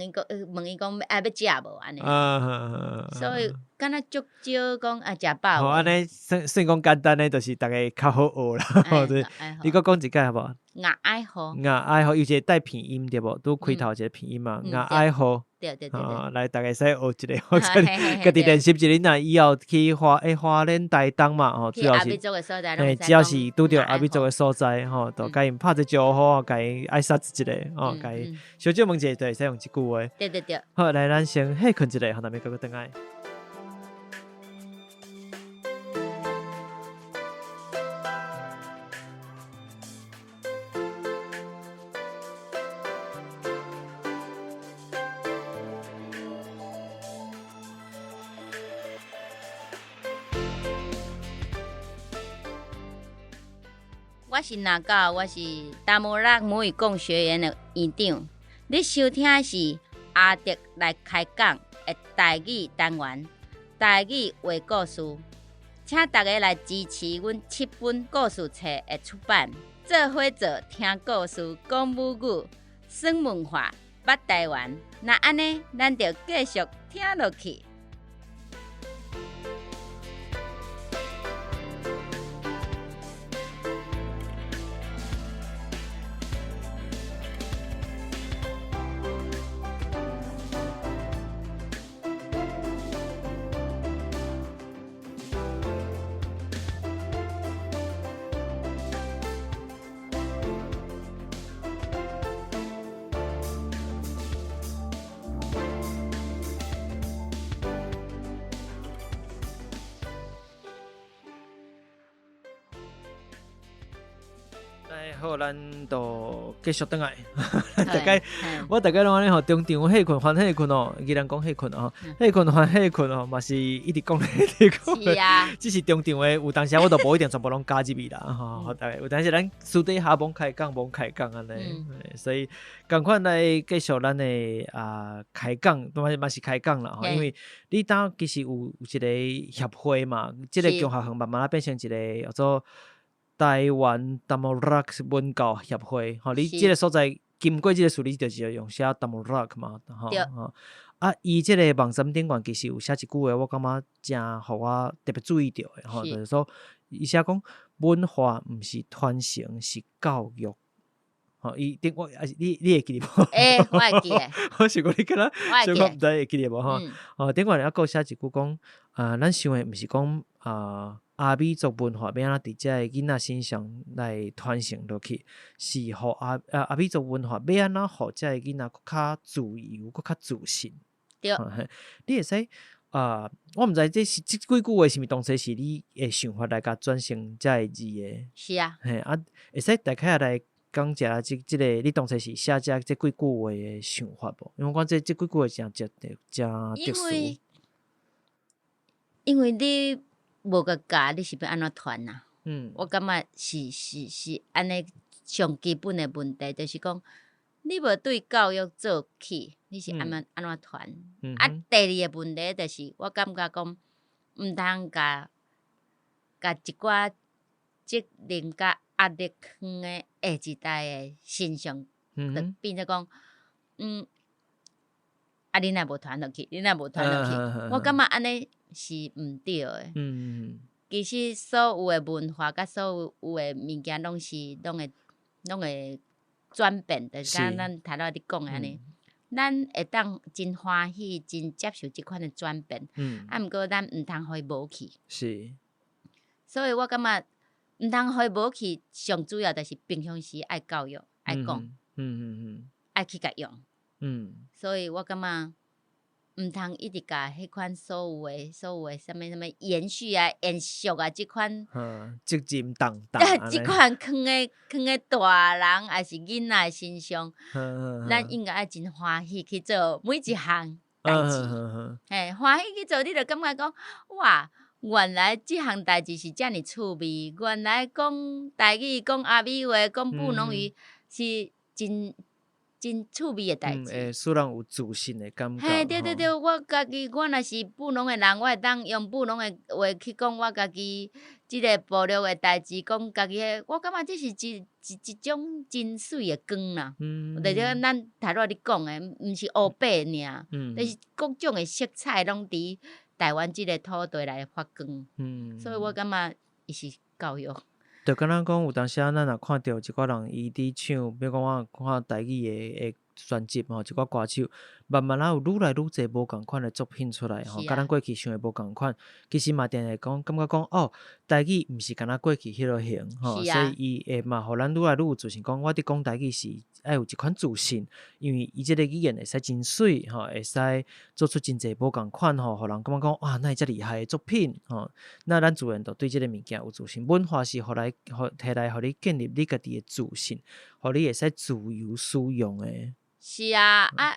伊講愛欲食無按呢。所以敢若足少講啊食飽。好，按呢算算講簡單的，就是逐家較好學啦。對，你閣講一擺好無？𠊎愛好。𠊎愛好，有一個帶鼻音對無？拄開頭一個鼻音嘛。𠊎愛好。對對對。來，逐家會使學一下，或者家己練習一下。你若以後去花蓮台東嘛，吼，主要是，只要是拄著阿美族的所在，吼，就共𪜶拍一個招呼，共𪜶愛殺一下，吼，共𪜶相借問一下，就會使用這句話。對對對。好，來，咱先歇睏一下，予大家閣轉來。我是那狗，我是達摩拉母語共學園的園長。你收聽的是阿德來開講的台語單元，台語話故事，請大家來支持阮七本故事冊的出版，做伙做聽故事、講母語、耍文化、捌台灣。若按呢，咱就繼續聽落去。來好，咱就繼續轉來。大概我大概攏按呢吼，中場歇睏，番歇睏哦，宜蘭講歇睏哦，歇睏番歇睏哦，嘛是一直講咧，一直講。是啊。只是中場的有當時我都無一定全部攏加入去啦，吼。大概有當時咱私底下罔開講，罔開講按呢，所以仝款來繼續咱的啊開講，嘛嘛是開講啦，吼。因為你當其實有一個協會嘛，這個共學園慢慢仔變成一個叫做台灣達摩拉克文教協會，吼，你這個所在經過這個事，你就是用寫達摩拉克嘛，吼，啊，伊這個網站頂懸其實有寫一句話，我感覺誠予我特別注意著的，吼，就是說伊寫講文化毋是傳承，是教育，吼，伊頂我啊是你會記得無？會，我會記得。我想講你敢若，想講毋知會記得無吼？吼，頂懸猶閣寫一句講，啊，咱想的毋是講啊。阿美族文化欲按怎佇遮个囡仔身上來傳承落去，是予阿美族文化欲按怎予遮個囡仔閣較自由、閣較自信。對。你會使啊，我毋知這是這幾句話是毋是當初是你的想法來共轉成遮个字的？是啊。嘿，啊，會使大概來講一下這這個你當初是寫這這幾句話的想法無？因為我感覺這幾句話誠值得、誠特殊。因為你無共教，你是欲按怎傳啊？我感覺是按呢上基本的問題，就是講你無對教育做起，你是按怎按怎傳？啊，第二个問題就是，我感覺講，毋通共共一寡責任佮壓力囥佇下一代的身上，就變做講，啊，你若無傳落去，你若無傳落去，我感覺按呢是毋對的。其實所有的文化佮所有的物件，攏是攏會轉變，就是敢咱頭拄仔咧講的按呢。咱會當真歡喜、真接受這款的轉變，啊，毋過咱毋通予伊無去。所以我感覺毋通予伊無去，上主要就是平常時愛教育、愛講、愛去共用。所以我感覺毋通一直共彼款所有的啥物啥物延續啊、延續啊，這款責任重大。這款囥佇大人抑是囡仔的身上，咱應該愛真歡喜去做每一項代誌。嘿，歡喜去做，你就感覺講哇，原來這項代誌是遮爾趣味，原來講台語、講阿美話、講布農語是真真趣味的代誌。會使人有自信的感覺。嘿，對對對，我家己我若是布農的人，我會當用布農的話去講我家己這个部落的代誌，講家己的，我感覺這是一種真媠的光啦。就是咱頭拄仔咧講的，毋是烏白爾，就是各種的色彩攏佇台灣這个土地來發光。所以我感覺伊是教育。就敢若講，有當時仔咱若看著一寡人伊佇唱，比如講我看台語的專輯吼，一寡歌手，慢慢仔有愈來愈濟無仝款的作品出來吼，佮咱過去想的無仝款，其實嘛定會講感覺講哦，台語毋是干焦過去彼落型吼，所以伊會嘛予咱愈來愈有自信，講我佇講台語時愛有一款自信，因為伊這个語言會使真媠吼，會使做出真濟無仝款吼，予人感覺講哇，哪會遮厲害的作品吼？那咱自然就對這个物件有自信。文化是予來予提來予你建立你家己的自信，予你會使自由使用的。是啊，啊，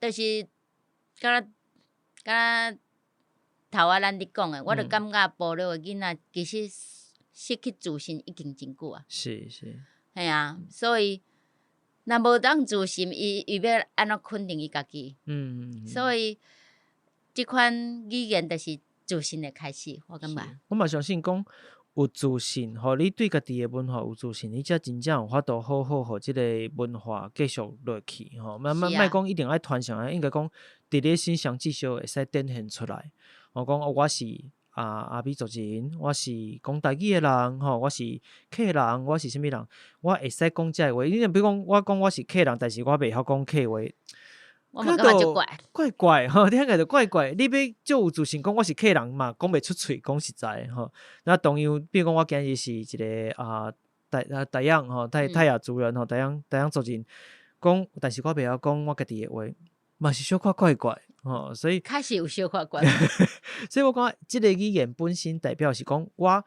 就是敢若敢若頭仔咱咧講的，我就感覺部落的囡仔其實失去自信已經真久啊。嘿啊，所以若無當自信，伊欲按怎肯定伊家己？所以這款語言就是自信的開始，我感覺。我嘛相信講有自信，予你對家己的文化有自信，你才真正有法度好好予這个文化繼續落去吼。莫莫莫講一定愛傳承啊，應該講佇你身上至少會使展現出來。我講我是阿美族人，我是講台語的人吼，我是客人，我是啥物人，我會使講這个話。你若比如講，我講我是客人，但是我袂曉講客話。我嘛感覺足怪，怪怪吼，聽起來就怪怪。你欲足有自信講我是客人嘛，講袂出喙，講實在吼。那同樣，比如講我今日是一个啊台樣吼，泰雅族人吼，台樣族人，講，但是我袂曉講我家己的話，嘛是小可怪怪吼。所以確實有小可怪。所以我感覺這个語言本身代表是講我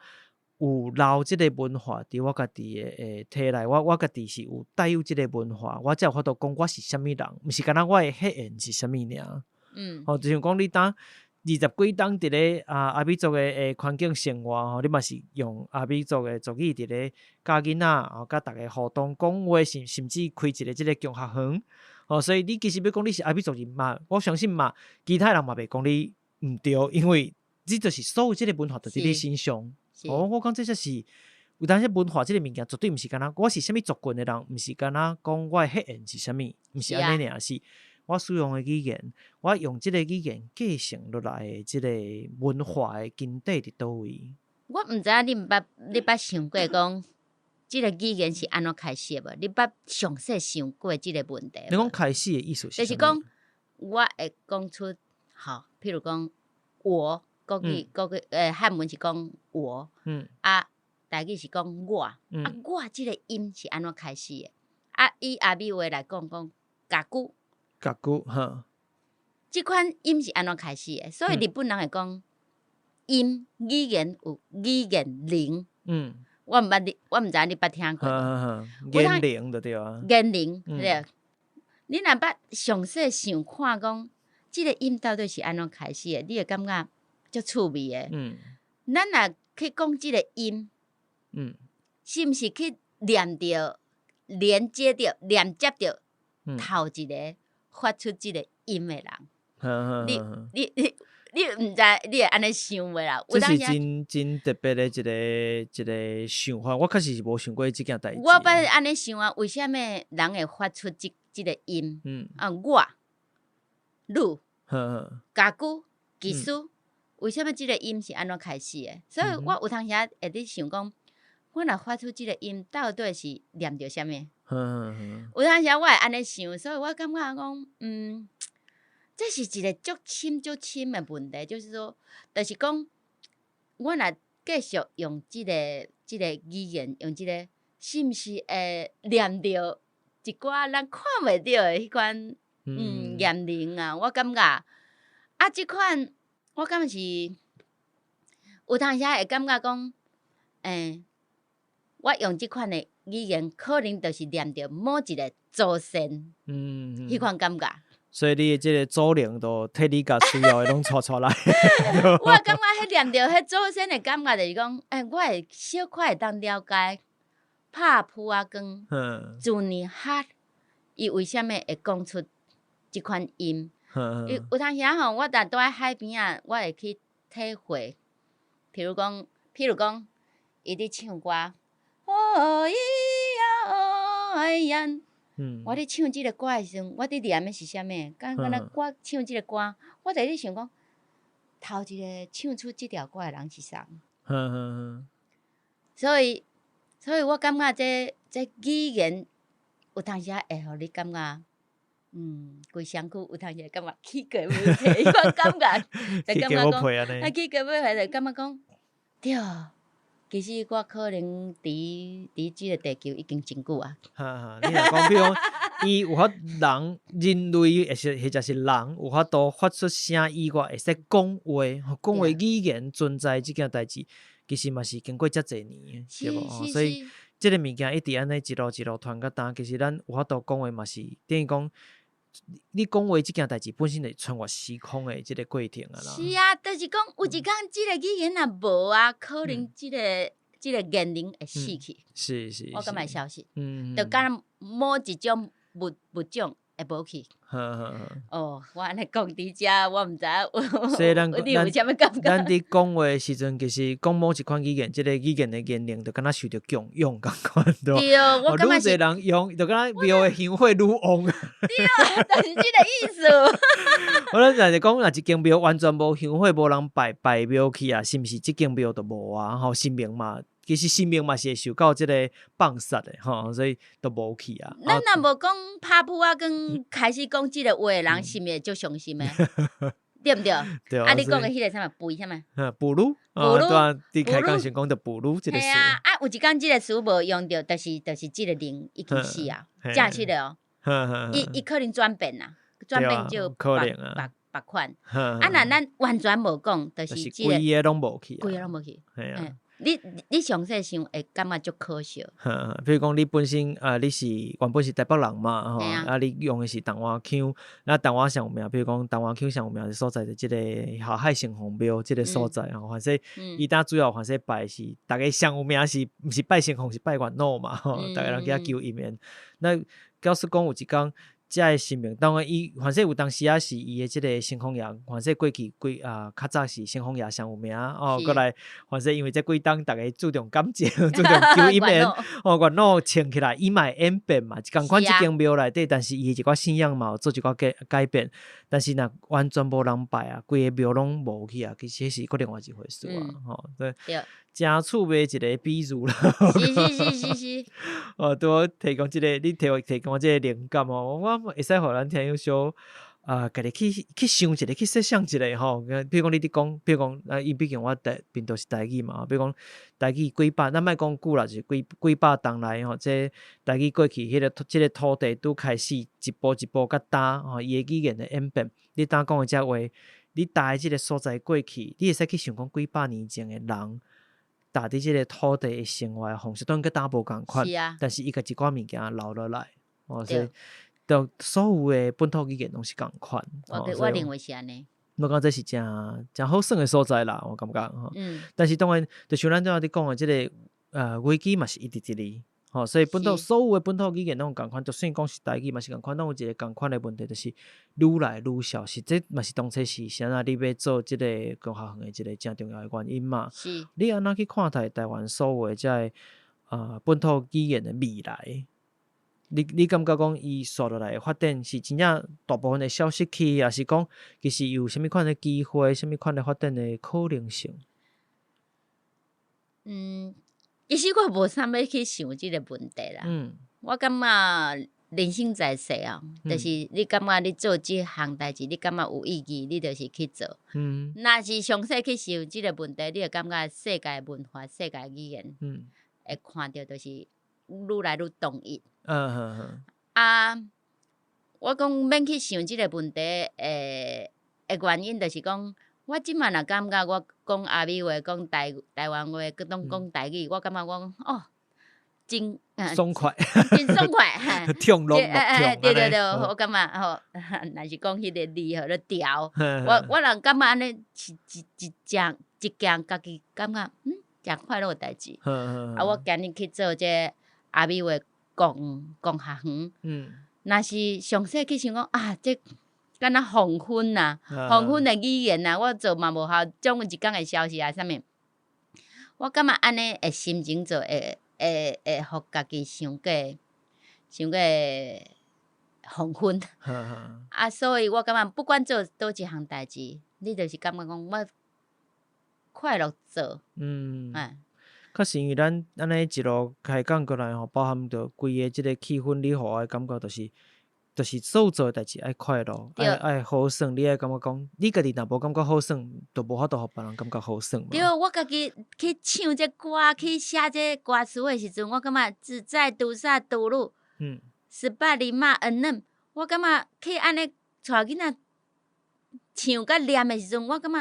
有留這个文化佇我家己的體內，我家己是有帶有這个文化，我才有法度講我是啥物人，毋是干焦我的血緣是啥物爾。吼，就像講你當二十幾冬佇咧阿美族的環境生活吼，你嘛是用阿美族的族語佇咧教囡仔，吼，佮逐家互動講話，甚至開一个這个共學園，吼，所以你其實欲講你是阿美族人嘛，我相信嘛，其他人嘛袂講你毋對，因為這就是所有這个文化就佇你身上。哦，我講這才是有當時文化這个物件，絕對毋是干焦我是啥物族群的人，毋是干焦講我的血緣是啥物，毋是按呢爾，是我使用的語言，我用這个語言繼承落來的這个文化的根底佇佗位。我毋知影你捌想過講，這个語言是按怎開始的無？你捌詳細想過這个問題？你講開始的意思是？就是講，我會講出，吼，譬如講我。國語漢文是講我，啊，台語是講我，啊，我這个音是按怎開始的？啊，以阿美話來講，講家己，家己，哈，這款音是按怎開始的？所以日本人會講音語言有語言靈，我毋知影你捌聽過無？言靈就對啊，言靈對。你若捌詳細想看講，這个音到底是按怎開始的？你會感覺足趣味的。咱若去講這个音，是毋是去連著、連接著、連接著頭一个發出這个音的人？你你你你毋知你會按呢想袂啦？這是真真特別的一個想法，我確實是無想過這件代誌。我捌按呢想啊，為啥物人會發出這個音？啊，我、你、家己、技師，為啥物這個音是按怎開始的？所以我有當時會佇想講，我若發出這個音，到底是念著啥物？有當時我會按呢想，所以我感覺講，這是一個足深足深的問題，就是說，就是講，我若繼續用這個語言，用這個，是毋是會念著一寡咱看袂著的彼款言靈啊？我感覺，啊，這款我感覺是有當時會感覺講，我用這款的語言，可能就是念著某一個祖先，彼款感覺。所以你的這個祖靈就替你共需要的攏帶出來。我感覺彼念著彼祖先的感覺，就是講，我會小可會當了解拍噗仔光，自年哈，伊為啥物會講出這款音？有當時吼，我若住佇海邊仔，我會去體會，譬如講，伊佇唱歌，哦咿呀哦哎呀，我佇唱這個歌的時陣，我佇念的是啥物？敢若我唱這個歌，我就佇想講，頭一個唱出這條歌的人是誰？所以我感覺這語言有當時會予你感覺，規身軀有當時會感覺起雞皮彼款感覺，就感覺講，啊起雞皮就感覺講，對，其實我可能佇這個地球已經真久啊。哈哈，你若講，比如講，伊有法人類，或者是人有法度發出聲以外，會使講話，講話語言存在這件代誌，其實嘛是經過遮濟年，對無？所以這個物件一直按呢一路一路傳到今，其實咱有法度講話嘛是等於講，你講話這件代誌本身就是穿越時空的這個過程啊啦。是啊，就是講有一工這個語言若無啊，可能這個言靈會死去。我感覺會消失。就敢若某一種物種會無去。哦，我按呢講佇遮，我毋知影所以咱你有啥物感覺？咱佇講話的時陣，其實講某一款語言，這個語言的言靈就敢若受著供養仝款，對無？對，我感覺是。愈濟人用，就敢若廟的香火愈旺。對，就是這個意思。我咱若是講，若一間廟完全無香火，無人拜拜廟去啊，是毋是這間廟就無啊？吼，神明嘛，其實神明嘛是會受到這個放殺的吼，所以都無去啊。咱若無講拍噗仔光開始講這個話的人，是毋是會足傷心的？對毋對？對啊，你講的彼個啥物肥啥物？哺乳，哺乳，對啊，佇開講先講著哺乳這個詞。嘿啊，啊，有一工這個詞無用著，就是這個靈已經死啊，正式的哦。伊可能轉變啊，轉變就別款。啊，若咱完全無講，就是這個規個攏無去，規個攏無去。嘿啊。你詳細想會感覺足可惜。比如講，你本身啊，你是原本是台北人嘛，吼，啊，你用的是台灣腔，那台灣上有名，比如講台灣腔上有名的所在就這個霞海城隍廟這個所在吼，反正伊當主要反正拜是，逐家上有名是毋是拜城隍，是拜月老嘛，吼，逐家人去遐求姻緣。那假使講有一工，遮个神明，當然伊凡勢有當時仔是伊的這個城隍爺，凡勢過去幾啊較早是城隍爺上有名哦，閣來凡勢因為這幾冬逐家注重感情，注重求姻緣，哦，月老穿起來伊嘛會演變嘛，仝款這間廟內底，但是伊的一寡信仰嘛有做一寡改變，但是若完全無人拜啊，規个廟攏無去啊，其實彼是閣另外一回事啊，吼，對。誠趣味一個比喻啦，哦，拄好提供這個，你提供這個靈感哦，我會使予咱聽友小啊，家己去想一下，去設想一下吼。比如講你佇講，比如講啊，因畢竟我台頻道是台語嘛，比如講台語幾百，咱莫講久啦，就是幾百冬來吼，這台語過去彼個這個土地拄開始一步一步較焦吼，伊的語言的演變，你當講的這話，你待這個所在過去，你會使去想講幾百年前的人。踏佇這個土地的生活方式，當然佮今無仝款，但是伊共一寡物件留落來，哦，所以就所有的本土語言攏是仝款。我認為是按呢。我感覺這是誠誠好耍的所在啦，我感覺吼。但是當然，就像咱拄仔佇講的這個危機嘛是一直佇咧，吼，所以本土所有的本土語言攏仝款，就算講是台語嘛是仝款，攏有一個仝款的問題，就是愈來愈消失。這嘛是當初是啥啊？你欲做這個共學園的一個誠重要的原因嘛。你按怎去看待台灣所有的這个本土語言的未來？你感覺講伊紲落來的發展是真正大部分會消失去，抑是講其實有啥物款的機會，啥物款的發展的可能性？嗯，其實我無啥欲去想這个問題啦。我感覺人生在世哦，就是你感覺你做這項代誌，你感覺有意義，你就是去做。若是詳細去想這个問題，你會感覺世界文化、世界語言，會看著就是愈來愈統一。啊，我講免去想這个問題的原因，就是講我這馬若感覺我講阿美話、講台灣話，閣攏講台語，我感覺我講哦，真爽快，真爽快，暢樂樂對對對，我感覺吼，若是講彼个字號咧調，我人感覺按呢是一一件家己感覺誠快樂的代誌。啊，我今日去做這个阿美話共學園，若是詳細去想講啊，這敢若黃昏啊，黃昏的語言啊，我做嘛無效，總有一工會消失啊，啥物？我感覺按呢的心情做會會會予家己傷過傷過黃昏。啊，所以我感覺不管做佗一項代誌，你就是感覺講我快樂做。確實，因為咱按呢一路開講過來吼，包含著規个這个氣氛，你予我的感覺就是所做的代誌愛快樂，愛好耍。你愛感覺講，你家己若無感覺好耍，就無法度予別人感覺好耍嘛。對，我家己去唱這歌，去寫這歌詞的時陣，我感覺自在獨煞獨路，18里馬恩嫩，我感覺去按呢帶囡仔唱佮念的時陣，我感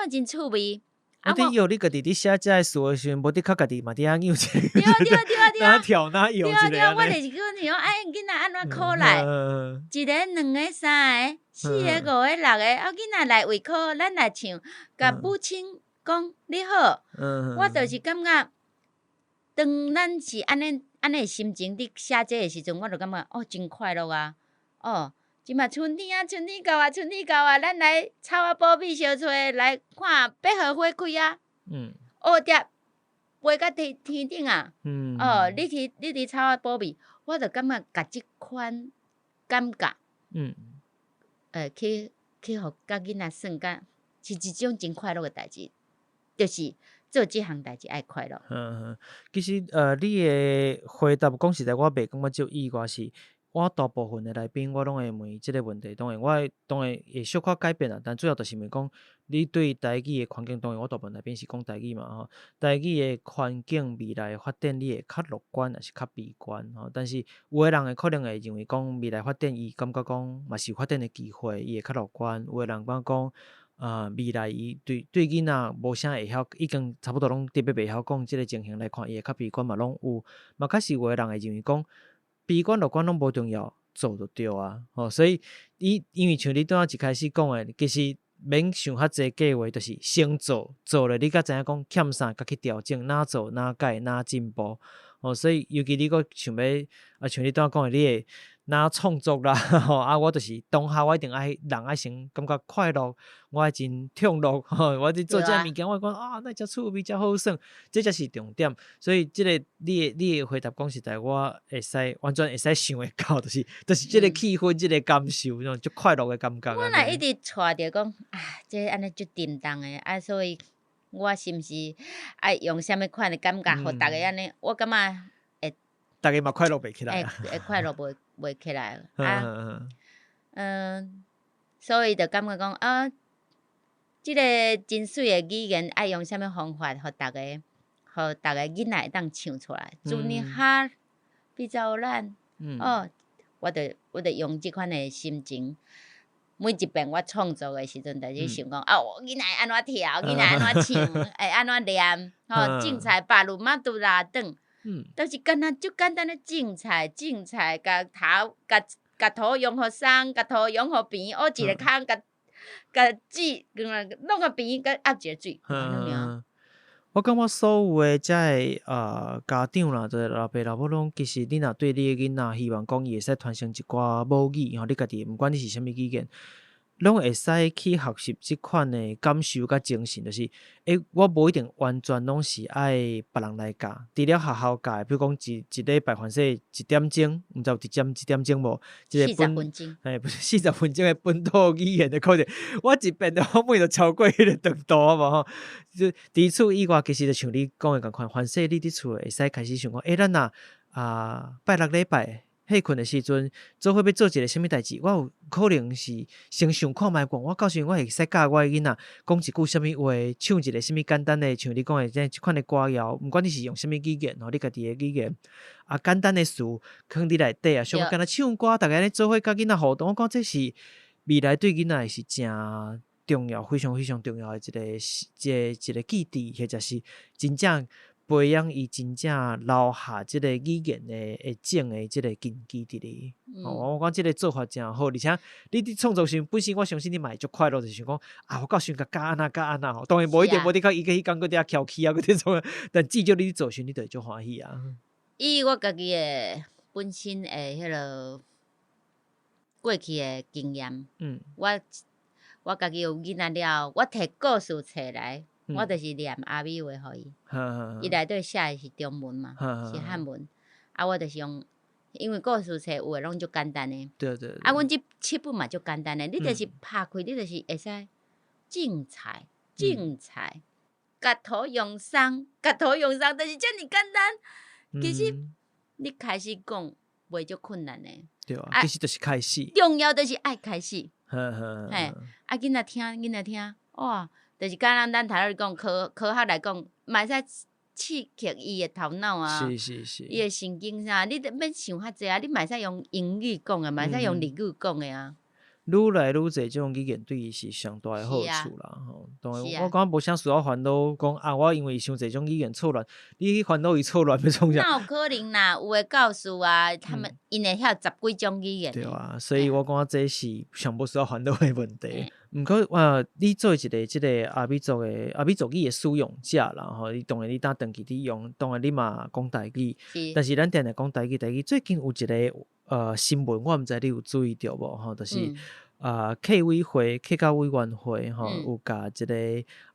覺真趣味。啊，你有你家己佇寫這个詞的時陣，無的確家己嘛佇遐扭一下，對對對對，哪跳哪搖一下。對對，我就是講想哎，囡仔按怎苦來？一个、兩个、三个、四个、五个、六个，啊，囡仔來位考，咱來唱，共母親講你好，我就是感覺，當咱是按呢按呢心情佇寫這个時陣，我就感覺哦，真快樂啊！哦，這馬春天啊，春天到啊，春天到啊，咱來草仔寶貝相揣來看百合花開啊！蝴蝶飛到天天頂啊！哦，你去你佇草仔寶貝，我就感覺共這款感覺，去予佮囡仔耍甲是一種真快樂的代誌，就是做這項代誌愛快樂。嗯，其實你的回答講實在，我袂感覺足意外是。我大部分的來賓，我攏會問這個問題。當然，我當然會小可改變啦，但主要就是問講，你對台語的環境，當然我大部分來賓是講台語嘛吼。台語的環境未來發展，你會較樂觀，抑是較悲觀吼？但是有的人會可能會認為講未來發展，伊感覺講嘛是有發展的機會，伊會較樂觀。有的人感覺講，未來伊對囡仔無啥會曉，已經差不多攏特別袂曉講這个情形來看，伊會較悲觀嘛，攏有。嘛確實有的人會認為講，悲觀樂觀攏無重要，做就對啊。吼，所以伊因為像你拄仔一開始講的，其實免想較濟計劃，就是先做，做了你才知影講欠啥，才去調整，哪做哪改哪進步。吼，所以尤其你閣想欲啊，像你拄仔講的，你會哪創作啦，吼啊，我就是當下我一定愛人愛先感覺快樂，我愛真暢樂，吼，我佇做這个物件，我會講啊，哪遮趣味，遮好耍，這才是重點。所以這个你的回答講實在，我會使完全會使想會到，就是這个氣氛，這个感受，那種足快樂的感覺。我若一直帶著講啊，這按呢足沉重的啊，所以我是毋是愛用啥物款的感覺，予逐家按呢？我感覺會，逐家嘛快樂袂起來，會快樂袂起來啊。所以就感覺講啊，這个真媠的語言愛用啥物方法，予逐家，予逐个囡仔會當唱出來。祝你哈比較難，哦，我就用這款的心情。每一遍我創作的時陣，就是想講啊，我囡仔會按怎跳，囡仔按怎唱，會按怎念，吼，種菜百路馬拄拉轉，都是敢若足簡單的種菜，種菜，共頭，共共土養予鬆，共土養予平，挖一個空，共共水，弄個平，佮壓一個水，按呢爾。我感覺所有的遮个家長啦，就是老爸老母攏，其實你若對你的囡仔希望講伊會使傳承一寡母語吼，你家己毋管你是啥物語言，攏會使去學習這款的感受佮精神，就是，我無一定完全攏是愛別人來教，除了學校教的，比如講一一禮拜凡勢一點鐘，毋知有一點一點鐘無？一個四十分鐘，嘿，不是40分鐘的本土語言的課程，我一遍就可就超過彼個長度啊無吼。就除此以外，其實就像你講的仝款，凡勢你佇厝會使開始想講，咱若拜六禮拜歇睏的時陣，做伙欲做一個啥物代誌，我有可能是先想看覓講，我到時陣我會使教我的囡仔講一句啥物話，唱一個啥物簡單的，像你講的這這款的歌謠，毋管你是用啥物語言吼，你家己的語言，簡單的詞囥佇內底啊，像敢若唱歌，逐家按呢做伙佮囡仔互動，我感覺這是未來對囡仔是誠重要、非常非常重要的一個一個一個基地，或者是真正培養伊真正留下這個語言的種的這個根基佇咧。我感覺這個做法誠好，而且你佇創作時本身我相信你嘛會足快樂，就是想講啊，我到時陣共教按怎教按怎吼，當然無一定無你較伊個彼工閣佇遐翹起啊，閣佇創，但至少你佇做時，你就會足歡喜啊。以我家己的本身的彼個過去的經驗，我家己有囡仔了，我提故事冊來，我就是念阿美話予伊。伊內底寫的是中文嘛，是漢文。啊，我就是用，因為故事冊有的攏足簡單的。啊，阮這七本嘛足簡單的，你就是拍開，你就是會使精彩，精彩，結土養生，結土養生，就是遮爾簡單。其實你開始講袂足困難的。對啊，其實就是開始。重要就是愛開始。嘿，啊，囡仔聽，囡仔聽，哇，就是敢若咱頭仔講科科學來講，嘛會使刺激伊的頭腦啊，伊的神經啥，你都免想較濟啊，你嘛會使用英語講的，嘛會使用日語講的啊。愈來愈濟這種語言對伊是上大的好處啦，吼。當然，我感覺無啥需要煩惱，講啊，我因為傷濟種語言錯亂，你去煩惱伊錯亂欲創啥？哪有可能啦？有的教師啊，他們𪜶會曉十幾種語言。對啊，所以我感覺這是上無需要煩惱的問題。毋過，你做一個這個阿美族的阿美族語的使用者啦，吼，你當然你當長期佇用，當然你嘛講台語，但是咱定定講台語，台語最近有一個新聞，我毋知你有注意著無吼，就是客委會、客家委員會吼，有共這個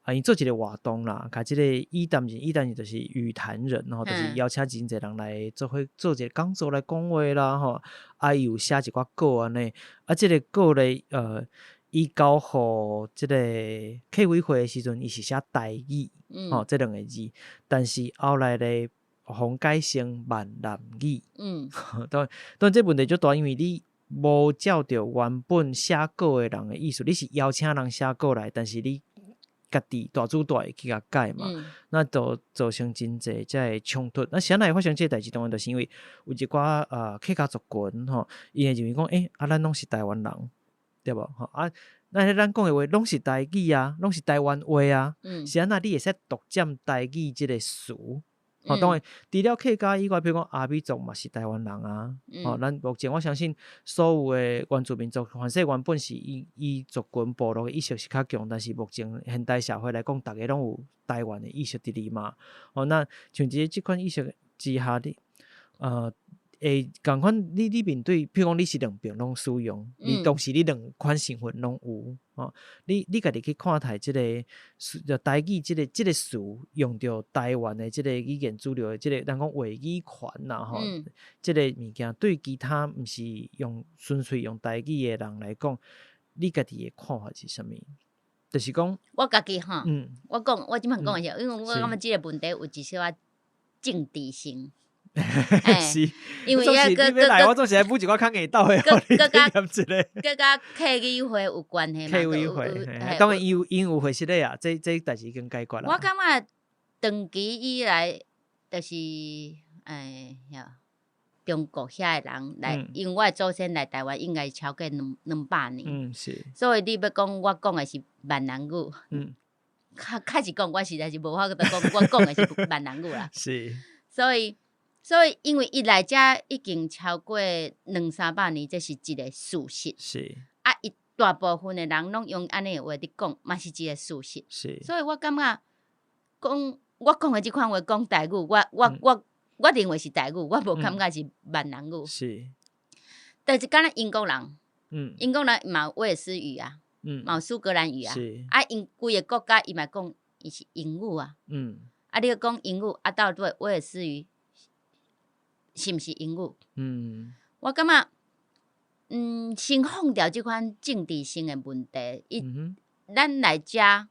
啊，𪜶做一個活動啦，共這個與談人，與談人就是與談人吼，就是邀請真濟人來做伙做一個講座來講話啦吼，啊，伊有寫一寡稿按呢，啊，這個稿咧，伊交予這個客委會的時陣，伊是寫台語，吼，這兩個字，但是後來咧，予改成閩南語。當當然這問題足大，因為你無照著原本寫稿的人的意思，你是邀請人寫稿來，但是你家己大主大去共改嘛，那就造成真濟這个衝突。那啥會發生這個代誌？當然就是因為有一寡客家族群吼，𪜶會認為講，啊，咱攏是台灣人，對無？吼啊，那咱講的話攏是台語啊，攏是台灣話啊，是按怎你會使獨佔台語這個詞？吼，當然，除了客家以外，比如講阿美族嘛是台灣人啊。吼，咱目前我相信所有的原住民族，凡勢原本是以以族群部落的意識是較強，但是目前現代社會來講，逐家攏有台灣的意識佇裡嘛。吼，那像這這款意識之下，你會仝款，你面對，比如講你是兩邊攏使用，你同時你兩款身份攏有，吼，你家己去看待這個就台語這個這個詞用著台灣的這個語言主流的這個，咱講話語權啦，吼，這個物件對其他毋是用純粹用台語的人來講，你家己的看法是啥物？就是講，我家己吼，我講我這擺講的是，因為我感覺這個問題有一小可政治性。是，因為遐閣閣，我總是愛補一寡較硬道的，閣佮閣佮客委會有關係嘛？客委會，當然伊有𪜶有會識的啊，這這代誌已經解決啦。我感覺長期以來，就是中國遐的人來，因為我的祖先來台灣應該是超過兩百年。所以你欲講我講的是閩南語，較開始講我實在是無法度講，我講的是閩南語啦。所以。所以，因為伊來遮已經超過兩三百年，這是一個事實。啊，伊大部分的人攏用按呢的話佇講，嘛是一個事實。所以我感覺講我講的這款話講台語，我我認為是台語，我無感覺是閩南語。就是敢若英國人，英國人嘛有威爾斯語啊，嘛有蘇格蘭語啊，啊，𪜶規个國家伊嘛講伊是英語啊。啊，你講英語，啊，到底威爾斯語是毋是英語？我感覺，先放掉這款政治性的問題，伊咱來遮，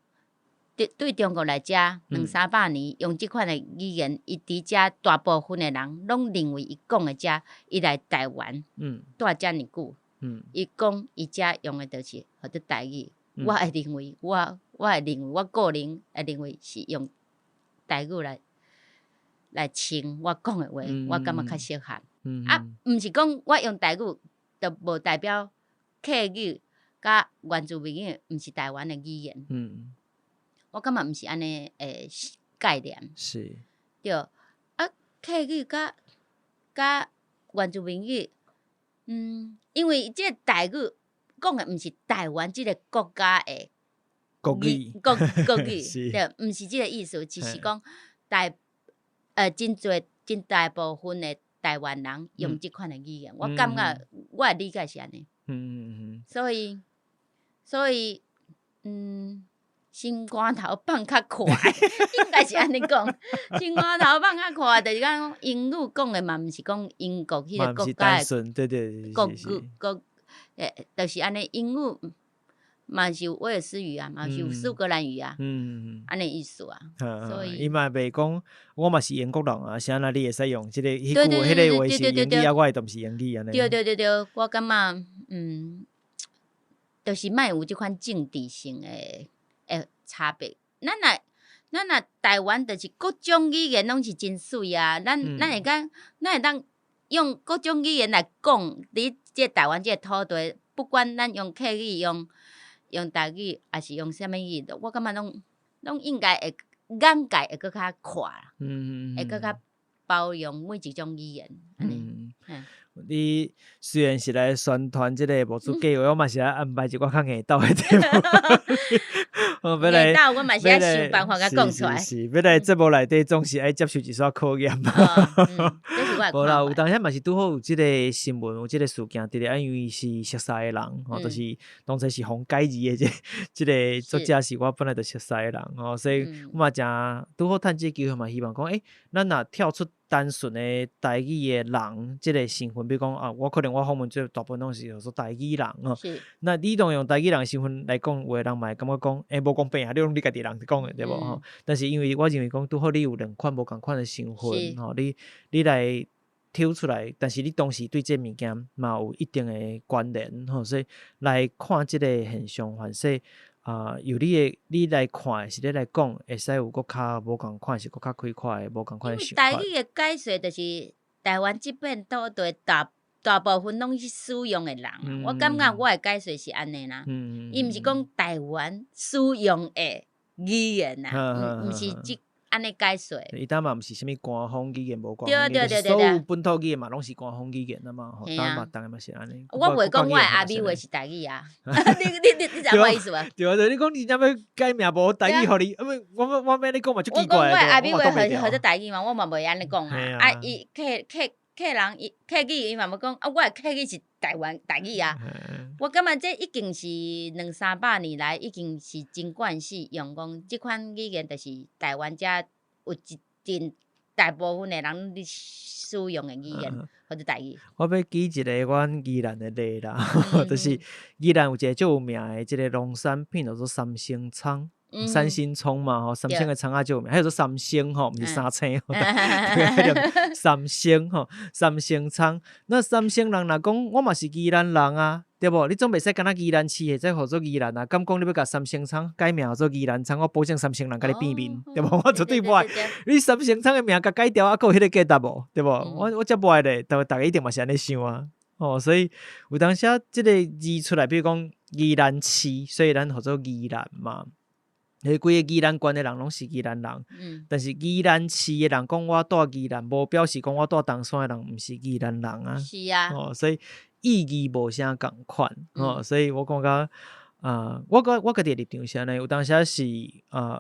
對中國來遮兩三百年，用這款的語言，伊佇遮大部分的人攏認為伊講的遮，伊來台灣蹛遮爾久，伊講伊遮用的就是號做台語。我會認為，我會認為，我個人會認為是用台語來稱我講的話，我感覺較適合。啊，毋是講我用台語，就無代表客語佮原住民語毋是台灣的語言。我感覺毋是按呢的概念。對，啊，客語佮原住民語，因為這個台語講的毋是台灣這个國家的國語，國語，對，毋是這个意思，只是講真濟真大部分的台灣人用這款的語言，我感覺我的理解是按呢。所以，心肝頭放較闊，應該是按呢講。心肝頭放較闊，就是講英語講的嘛，毋是講英國彼个國家的國語國，就是按呢，英語嘛是有威爾斯語啊，嘛是有蘇格蘭語啊，按呢意思啊。所以伊嘛袂講，我嘛是英國人啊，是按怎你會使用這个彼句彼个話是英語啊，我的都毋是英語按呢。對對對對，我感覺，就是莫有這款政治性的差別。咱若台灣就是各種語言攏是真媠啊，咱會當用各種語言來講，佇這台灣這个土地，不管咱用客語、用台語，抑是用啥物語，我感覺攏應該會眼界會閣較闊，會閣較包容每一種語言，按呢。你雖然是來宣傳這个募資計畫，我嘛是愛安排一寡較硬鬥的題目。硬鬥我嘛是愛想辦法共講出來。是，欲來節目內底總是愛接受一撮考驗嘛。無啦，有當時嘛是拄好有這个新聞，有這个事件佇咧，因為是熟似的人，吼，就是當初是予改字的這个作者是我本來就熟似的人，吼，所以我嘛誠拄好趁這个機會嘛，希望講，咱若跳出單純的台語的人這个身份，比如講啊，我可能我訪問這大部分攏是叫做台語人吼，那你當用台語人的身份來講，有的人嘛會感覺講，無公平啊，你攏你家己人講的對無吼？但是因為我認為講，拄好你有兩款無仝款的身份，吼，你來抽出來，但是你同時對這个物件嘛有一定的關聯，吼，所以來看這个現象，凡勢啊，由你的你來看，是你來講，會使有閣較無仝款，是閣較開闊的無仝款的想法。台語的解說就是台灣這片土地大部分攏是使用的人，我感覺我的解說是按呢啦。伊毋是講台灣使用的語言啦，毋是這按呢解說。伊當嘛毋是啥物官方語言，無官方語言，所有本土語言嘛攏是官方語言啊嘛，吼，當嘛當然嘛是按呢。我袂講我的阿美話是台語啊，你知我意思無？對啊，你講你若欲改名無台語，予你，我欲按呢講嘛足奇怪。我講我的阿美話號做台語嘛，我嘛袂按呢講啊。啊，伊客人伊客語伊嘛欲講啊，我的客語是台灣台語啊。我感覺這已經是兩三百年來已經是真慣勢，用講這款語言就是台灣遮有一陣大部分的人佇使用的語言，號做台語。我欲舉一个阮宜蘭的例啦，就是宜蘭有一个足有名的這个農產品，叫做三星蔥。三星蔥嘛，吼，三星的蔥仔足有名，彼叫做三星吼，毋是三星，三星吼，三星蔥。那三星人若講我嘛是宜蘭人啊，對無？你總袂使干焦宜蘭市的才號做宜蘭啊？敢講你欲共三星蔥改名號做宜蘭蔥，我保證三星人共你變面，對無？我絕對無愛。你三星蔥的名共改掉，啊，閣有彼个價值無？對無？我才無愛咧，逐家一定嘛是按呢想啊。哦，所以有當時啊，這个字出來，比如講宜蘭市，所以咱號做宜蘭嘛。規个宜蘭縣的人攏是宜蘭人，但是宜蘭市的人講我蹛宜蘭，無表示講我蹛東山的人毋是宜蘭人啊。是啊。哦，所以意義無啥仝款，哦，所以我感覺啊，我家己的立場是按呢，有當時是啊。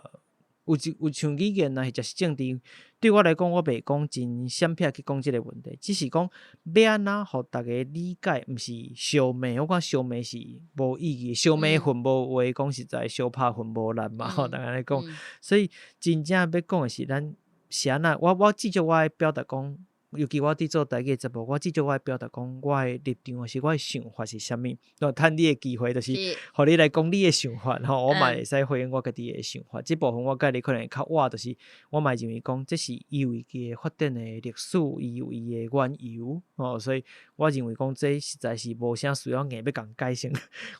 有一有像語言啊，或者是政治，對我來講，我袂講真閃撇去講這個問題，只是講欲按怎予逐家理解，毋是相罵，我感覺相罵是無意義，相罵恨無話，講實在，相拍恨無力嘛，吼，逐家按呢講。所以真正欲講的是，咱是按怎？我至少我愛表達講，尤其我佇做台語的節目，我至少我愛表達講我的立場，抑是我的想法是啥物。我趁你的機會，就是予你來講你的想法，吼，我嘛會使回應我家己的想法。這部分我佮你可能會較倚，就是我嘛會認為講，這是伊有伊的發展的歷史，伊有伊的緣由，吼，所以我認為講這實在是無啥需要硬欲共改成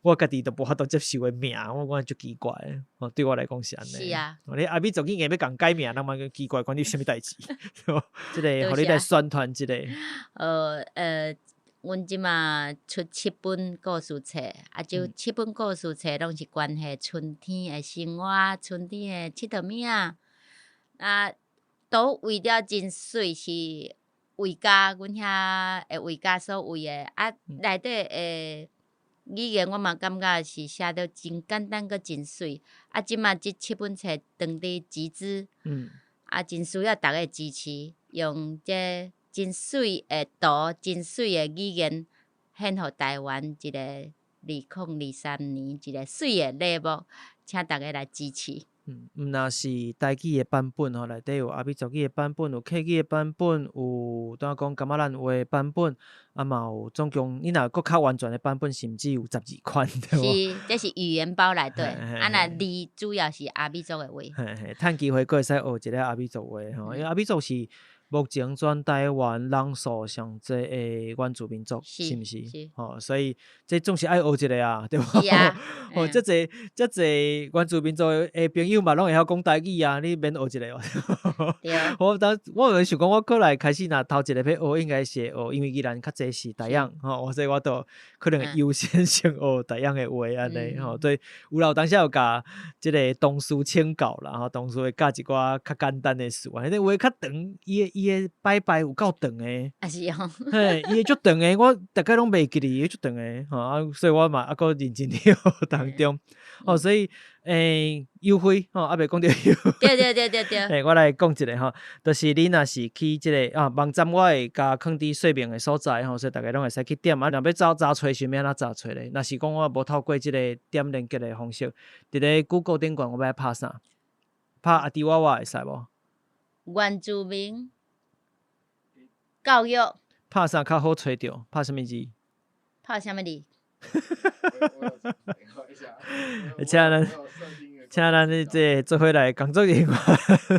我家己都無法度接受的名，我感覺足奇怪的，吼，對我來講是按呢。是啊。你阿美族語硬欲共改名，人嘛奇怪，關你啥物代誌？這個予你來宣傳一下。阮這馬出七本故事冊，啊，這七本故事冊攏是關係春天的生活，春天的𨑨迌物仔，啊，都畫了真媠，是畫家，阮遐的畫家所畫的，啊，內底的語言我嘛感覺是寫得真簡單，閣真媠。啊，這馬這七本冊當佇集資，啊，真需要逐家支持，用這真媠的圖、真媠的語言，獻予台灣一個2023年一個媠的禮物，請逐家來支持。嗯，毋若是台語的版本吼，內底有阿美族語的版本，有客語的版本，有拄仔講噶瑪蘭話的版本，啊嘛有總共，你若閣較完全的版本，甚至有12款，對無？是，這是語言包內底，啊若字主要是阿美族的話。嘿嘿，趁機會閣會使學一下阿美族話吼，因為阿美族是目前全台灣人數上濟的原住民族，是毋是？吼，所以這總是愛學一下啊，對無？是啊。吼，遮濟遮濟原住民族的朋友嘛，攏會曉講台語啊，你免學一下無？對。我當我有想講，我過來開始若頭一個欲學，應該是會學，因為宜蘭較濟是台語吼，所以我都可能會優先先學台語的話按呢吼。對，有啦，有當時有共這個同事請教啦，吼，同事會教一寡較簡單的詞，彼個話較長，伊的拜拜有夠長的。啊是哦。嘿，伊的足長的，我逐擺攏袂記得，伊足長的，吼啊，所以我嘛猶閣認真佇學當中。哦，所以優惠吼，猶未講著優惠。對對對對對。嘿，我來講一下吼，就是你若是去這個啊網站，我會共放佇說明的所在吼，所以逐家攏會使去點。啊，若欲走查揣是欲按怎查揣咧？若是講我無透過這個點連結的方式，佇咧 Google 頂懸，我欲拍啥？拍阿弟娃娃會使無？原住民教育。拍啥較好揣著？拍啥物字？拍啥物字？請咱這個做伙來工作人員。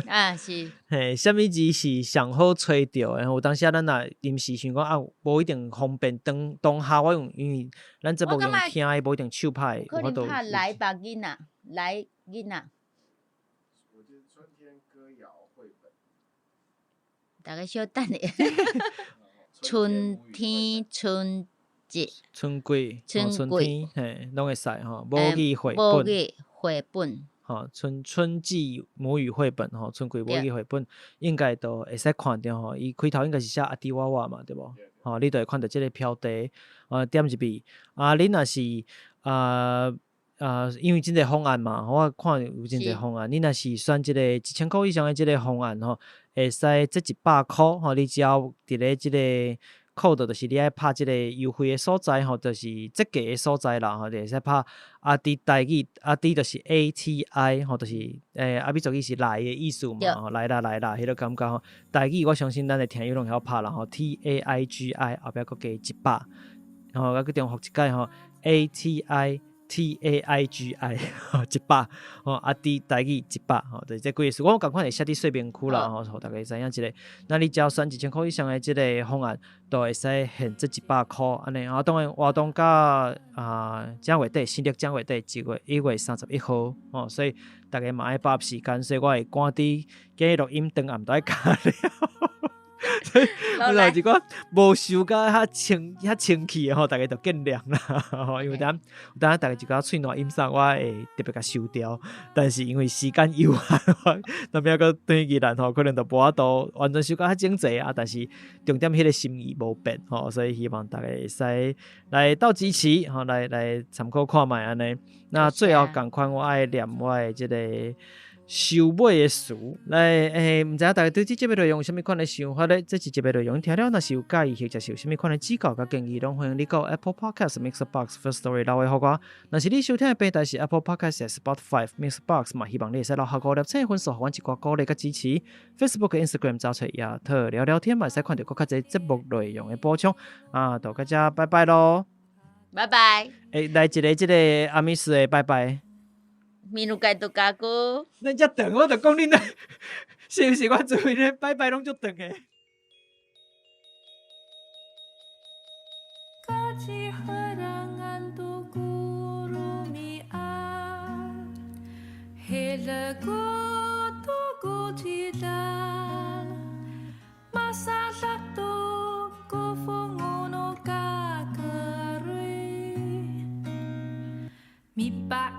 啊，是。嘿，啥物字是上好揣著的？有當時咱若臨時想講啊，無一定方便當當下我用，因為咱節目用聽的，無一定手拍的。可能拍來吧囡仔，來囡仔。春天歌謠繪本。逐家小等下。春天春節。春季，春天，嘿，攏會使吼。母語繪本。母語繪本。吼，春季母語繪本吼，春季母語繪本應該都會使看著吼。伊開頭應該是寫阿弟娃娃嘛，對無？吼，你就會看著這個標題，啊，點入去。啊，你若是因為真濟方案嘛，我看有真濟方案。你若是選這個1000箍以上的這個方案吼，會使折100箍吼。你只要佇咧這個 code，就是你愛拍這個優惠的所在吼，就是折價的所在啦吼，就會使拍阿弟台語，阿弟就是 ATI 吼，就是阿美族語是來的意思嘛，吼，來啦來啦，彼個感覺吼。台語我相信咱的聽友攏會曉拍啦吼，TAIGI 後壁閣加一百，吼，閣重複一擺吼，ATI。TAIGI 100吼，阿弟台語一百吼，就是這幾個字，我仝款會寫佇說明區啦吼，予逐家知影一下。那你只要選1000箍以上的這個方案，就會使現折100箍按呢。啊，當然活動到正月底，新曆正月底1月31號吼，所以逐家嘛愛把握時間，所以我會趕佇今日錄音當暗都愛交了。所以有一寡無收甲較清較清氣的吼，逐家就見諒啦。吼，因為等有當逐家一寡喙瀾音啥，我會特別共收掉。但是因為時間有限，我那邊閣轉宜蘭吼，可能就無法度完全收甲較整齊啊。但是重點彼個心意無變吼，所以希望逐家會使來鬥支持吼，來參考看覓按呢。那最後仝款，我愛念我的這個。收尾的詞來，毋知影大家對這節目內容有啥物款的想法咧？這一集的內容聽了，若是有佮意，或者是有啥物款的指教佮建議，攏歡迎你到 Apple Podcast、MixerBox、Firstory 留言予我。若是你收聽的平台是 Apple Podcast、Spotify、MixerBox 嘛，希望你會使留下五粒星分數，予阮一寡鼓勵佮支持。Facebook、Instagram 找揣亞特聊聊天，嘛會使看著閣較濟節目內容的補充。啊，就到遮，拜拜囉！拜拜。欸，來一个這個阿米斯的拜拜。 Minukay to kako。恁遮長，我就講恁咧，是毋是我注意咧？拜拜攏足長的。 Mi pa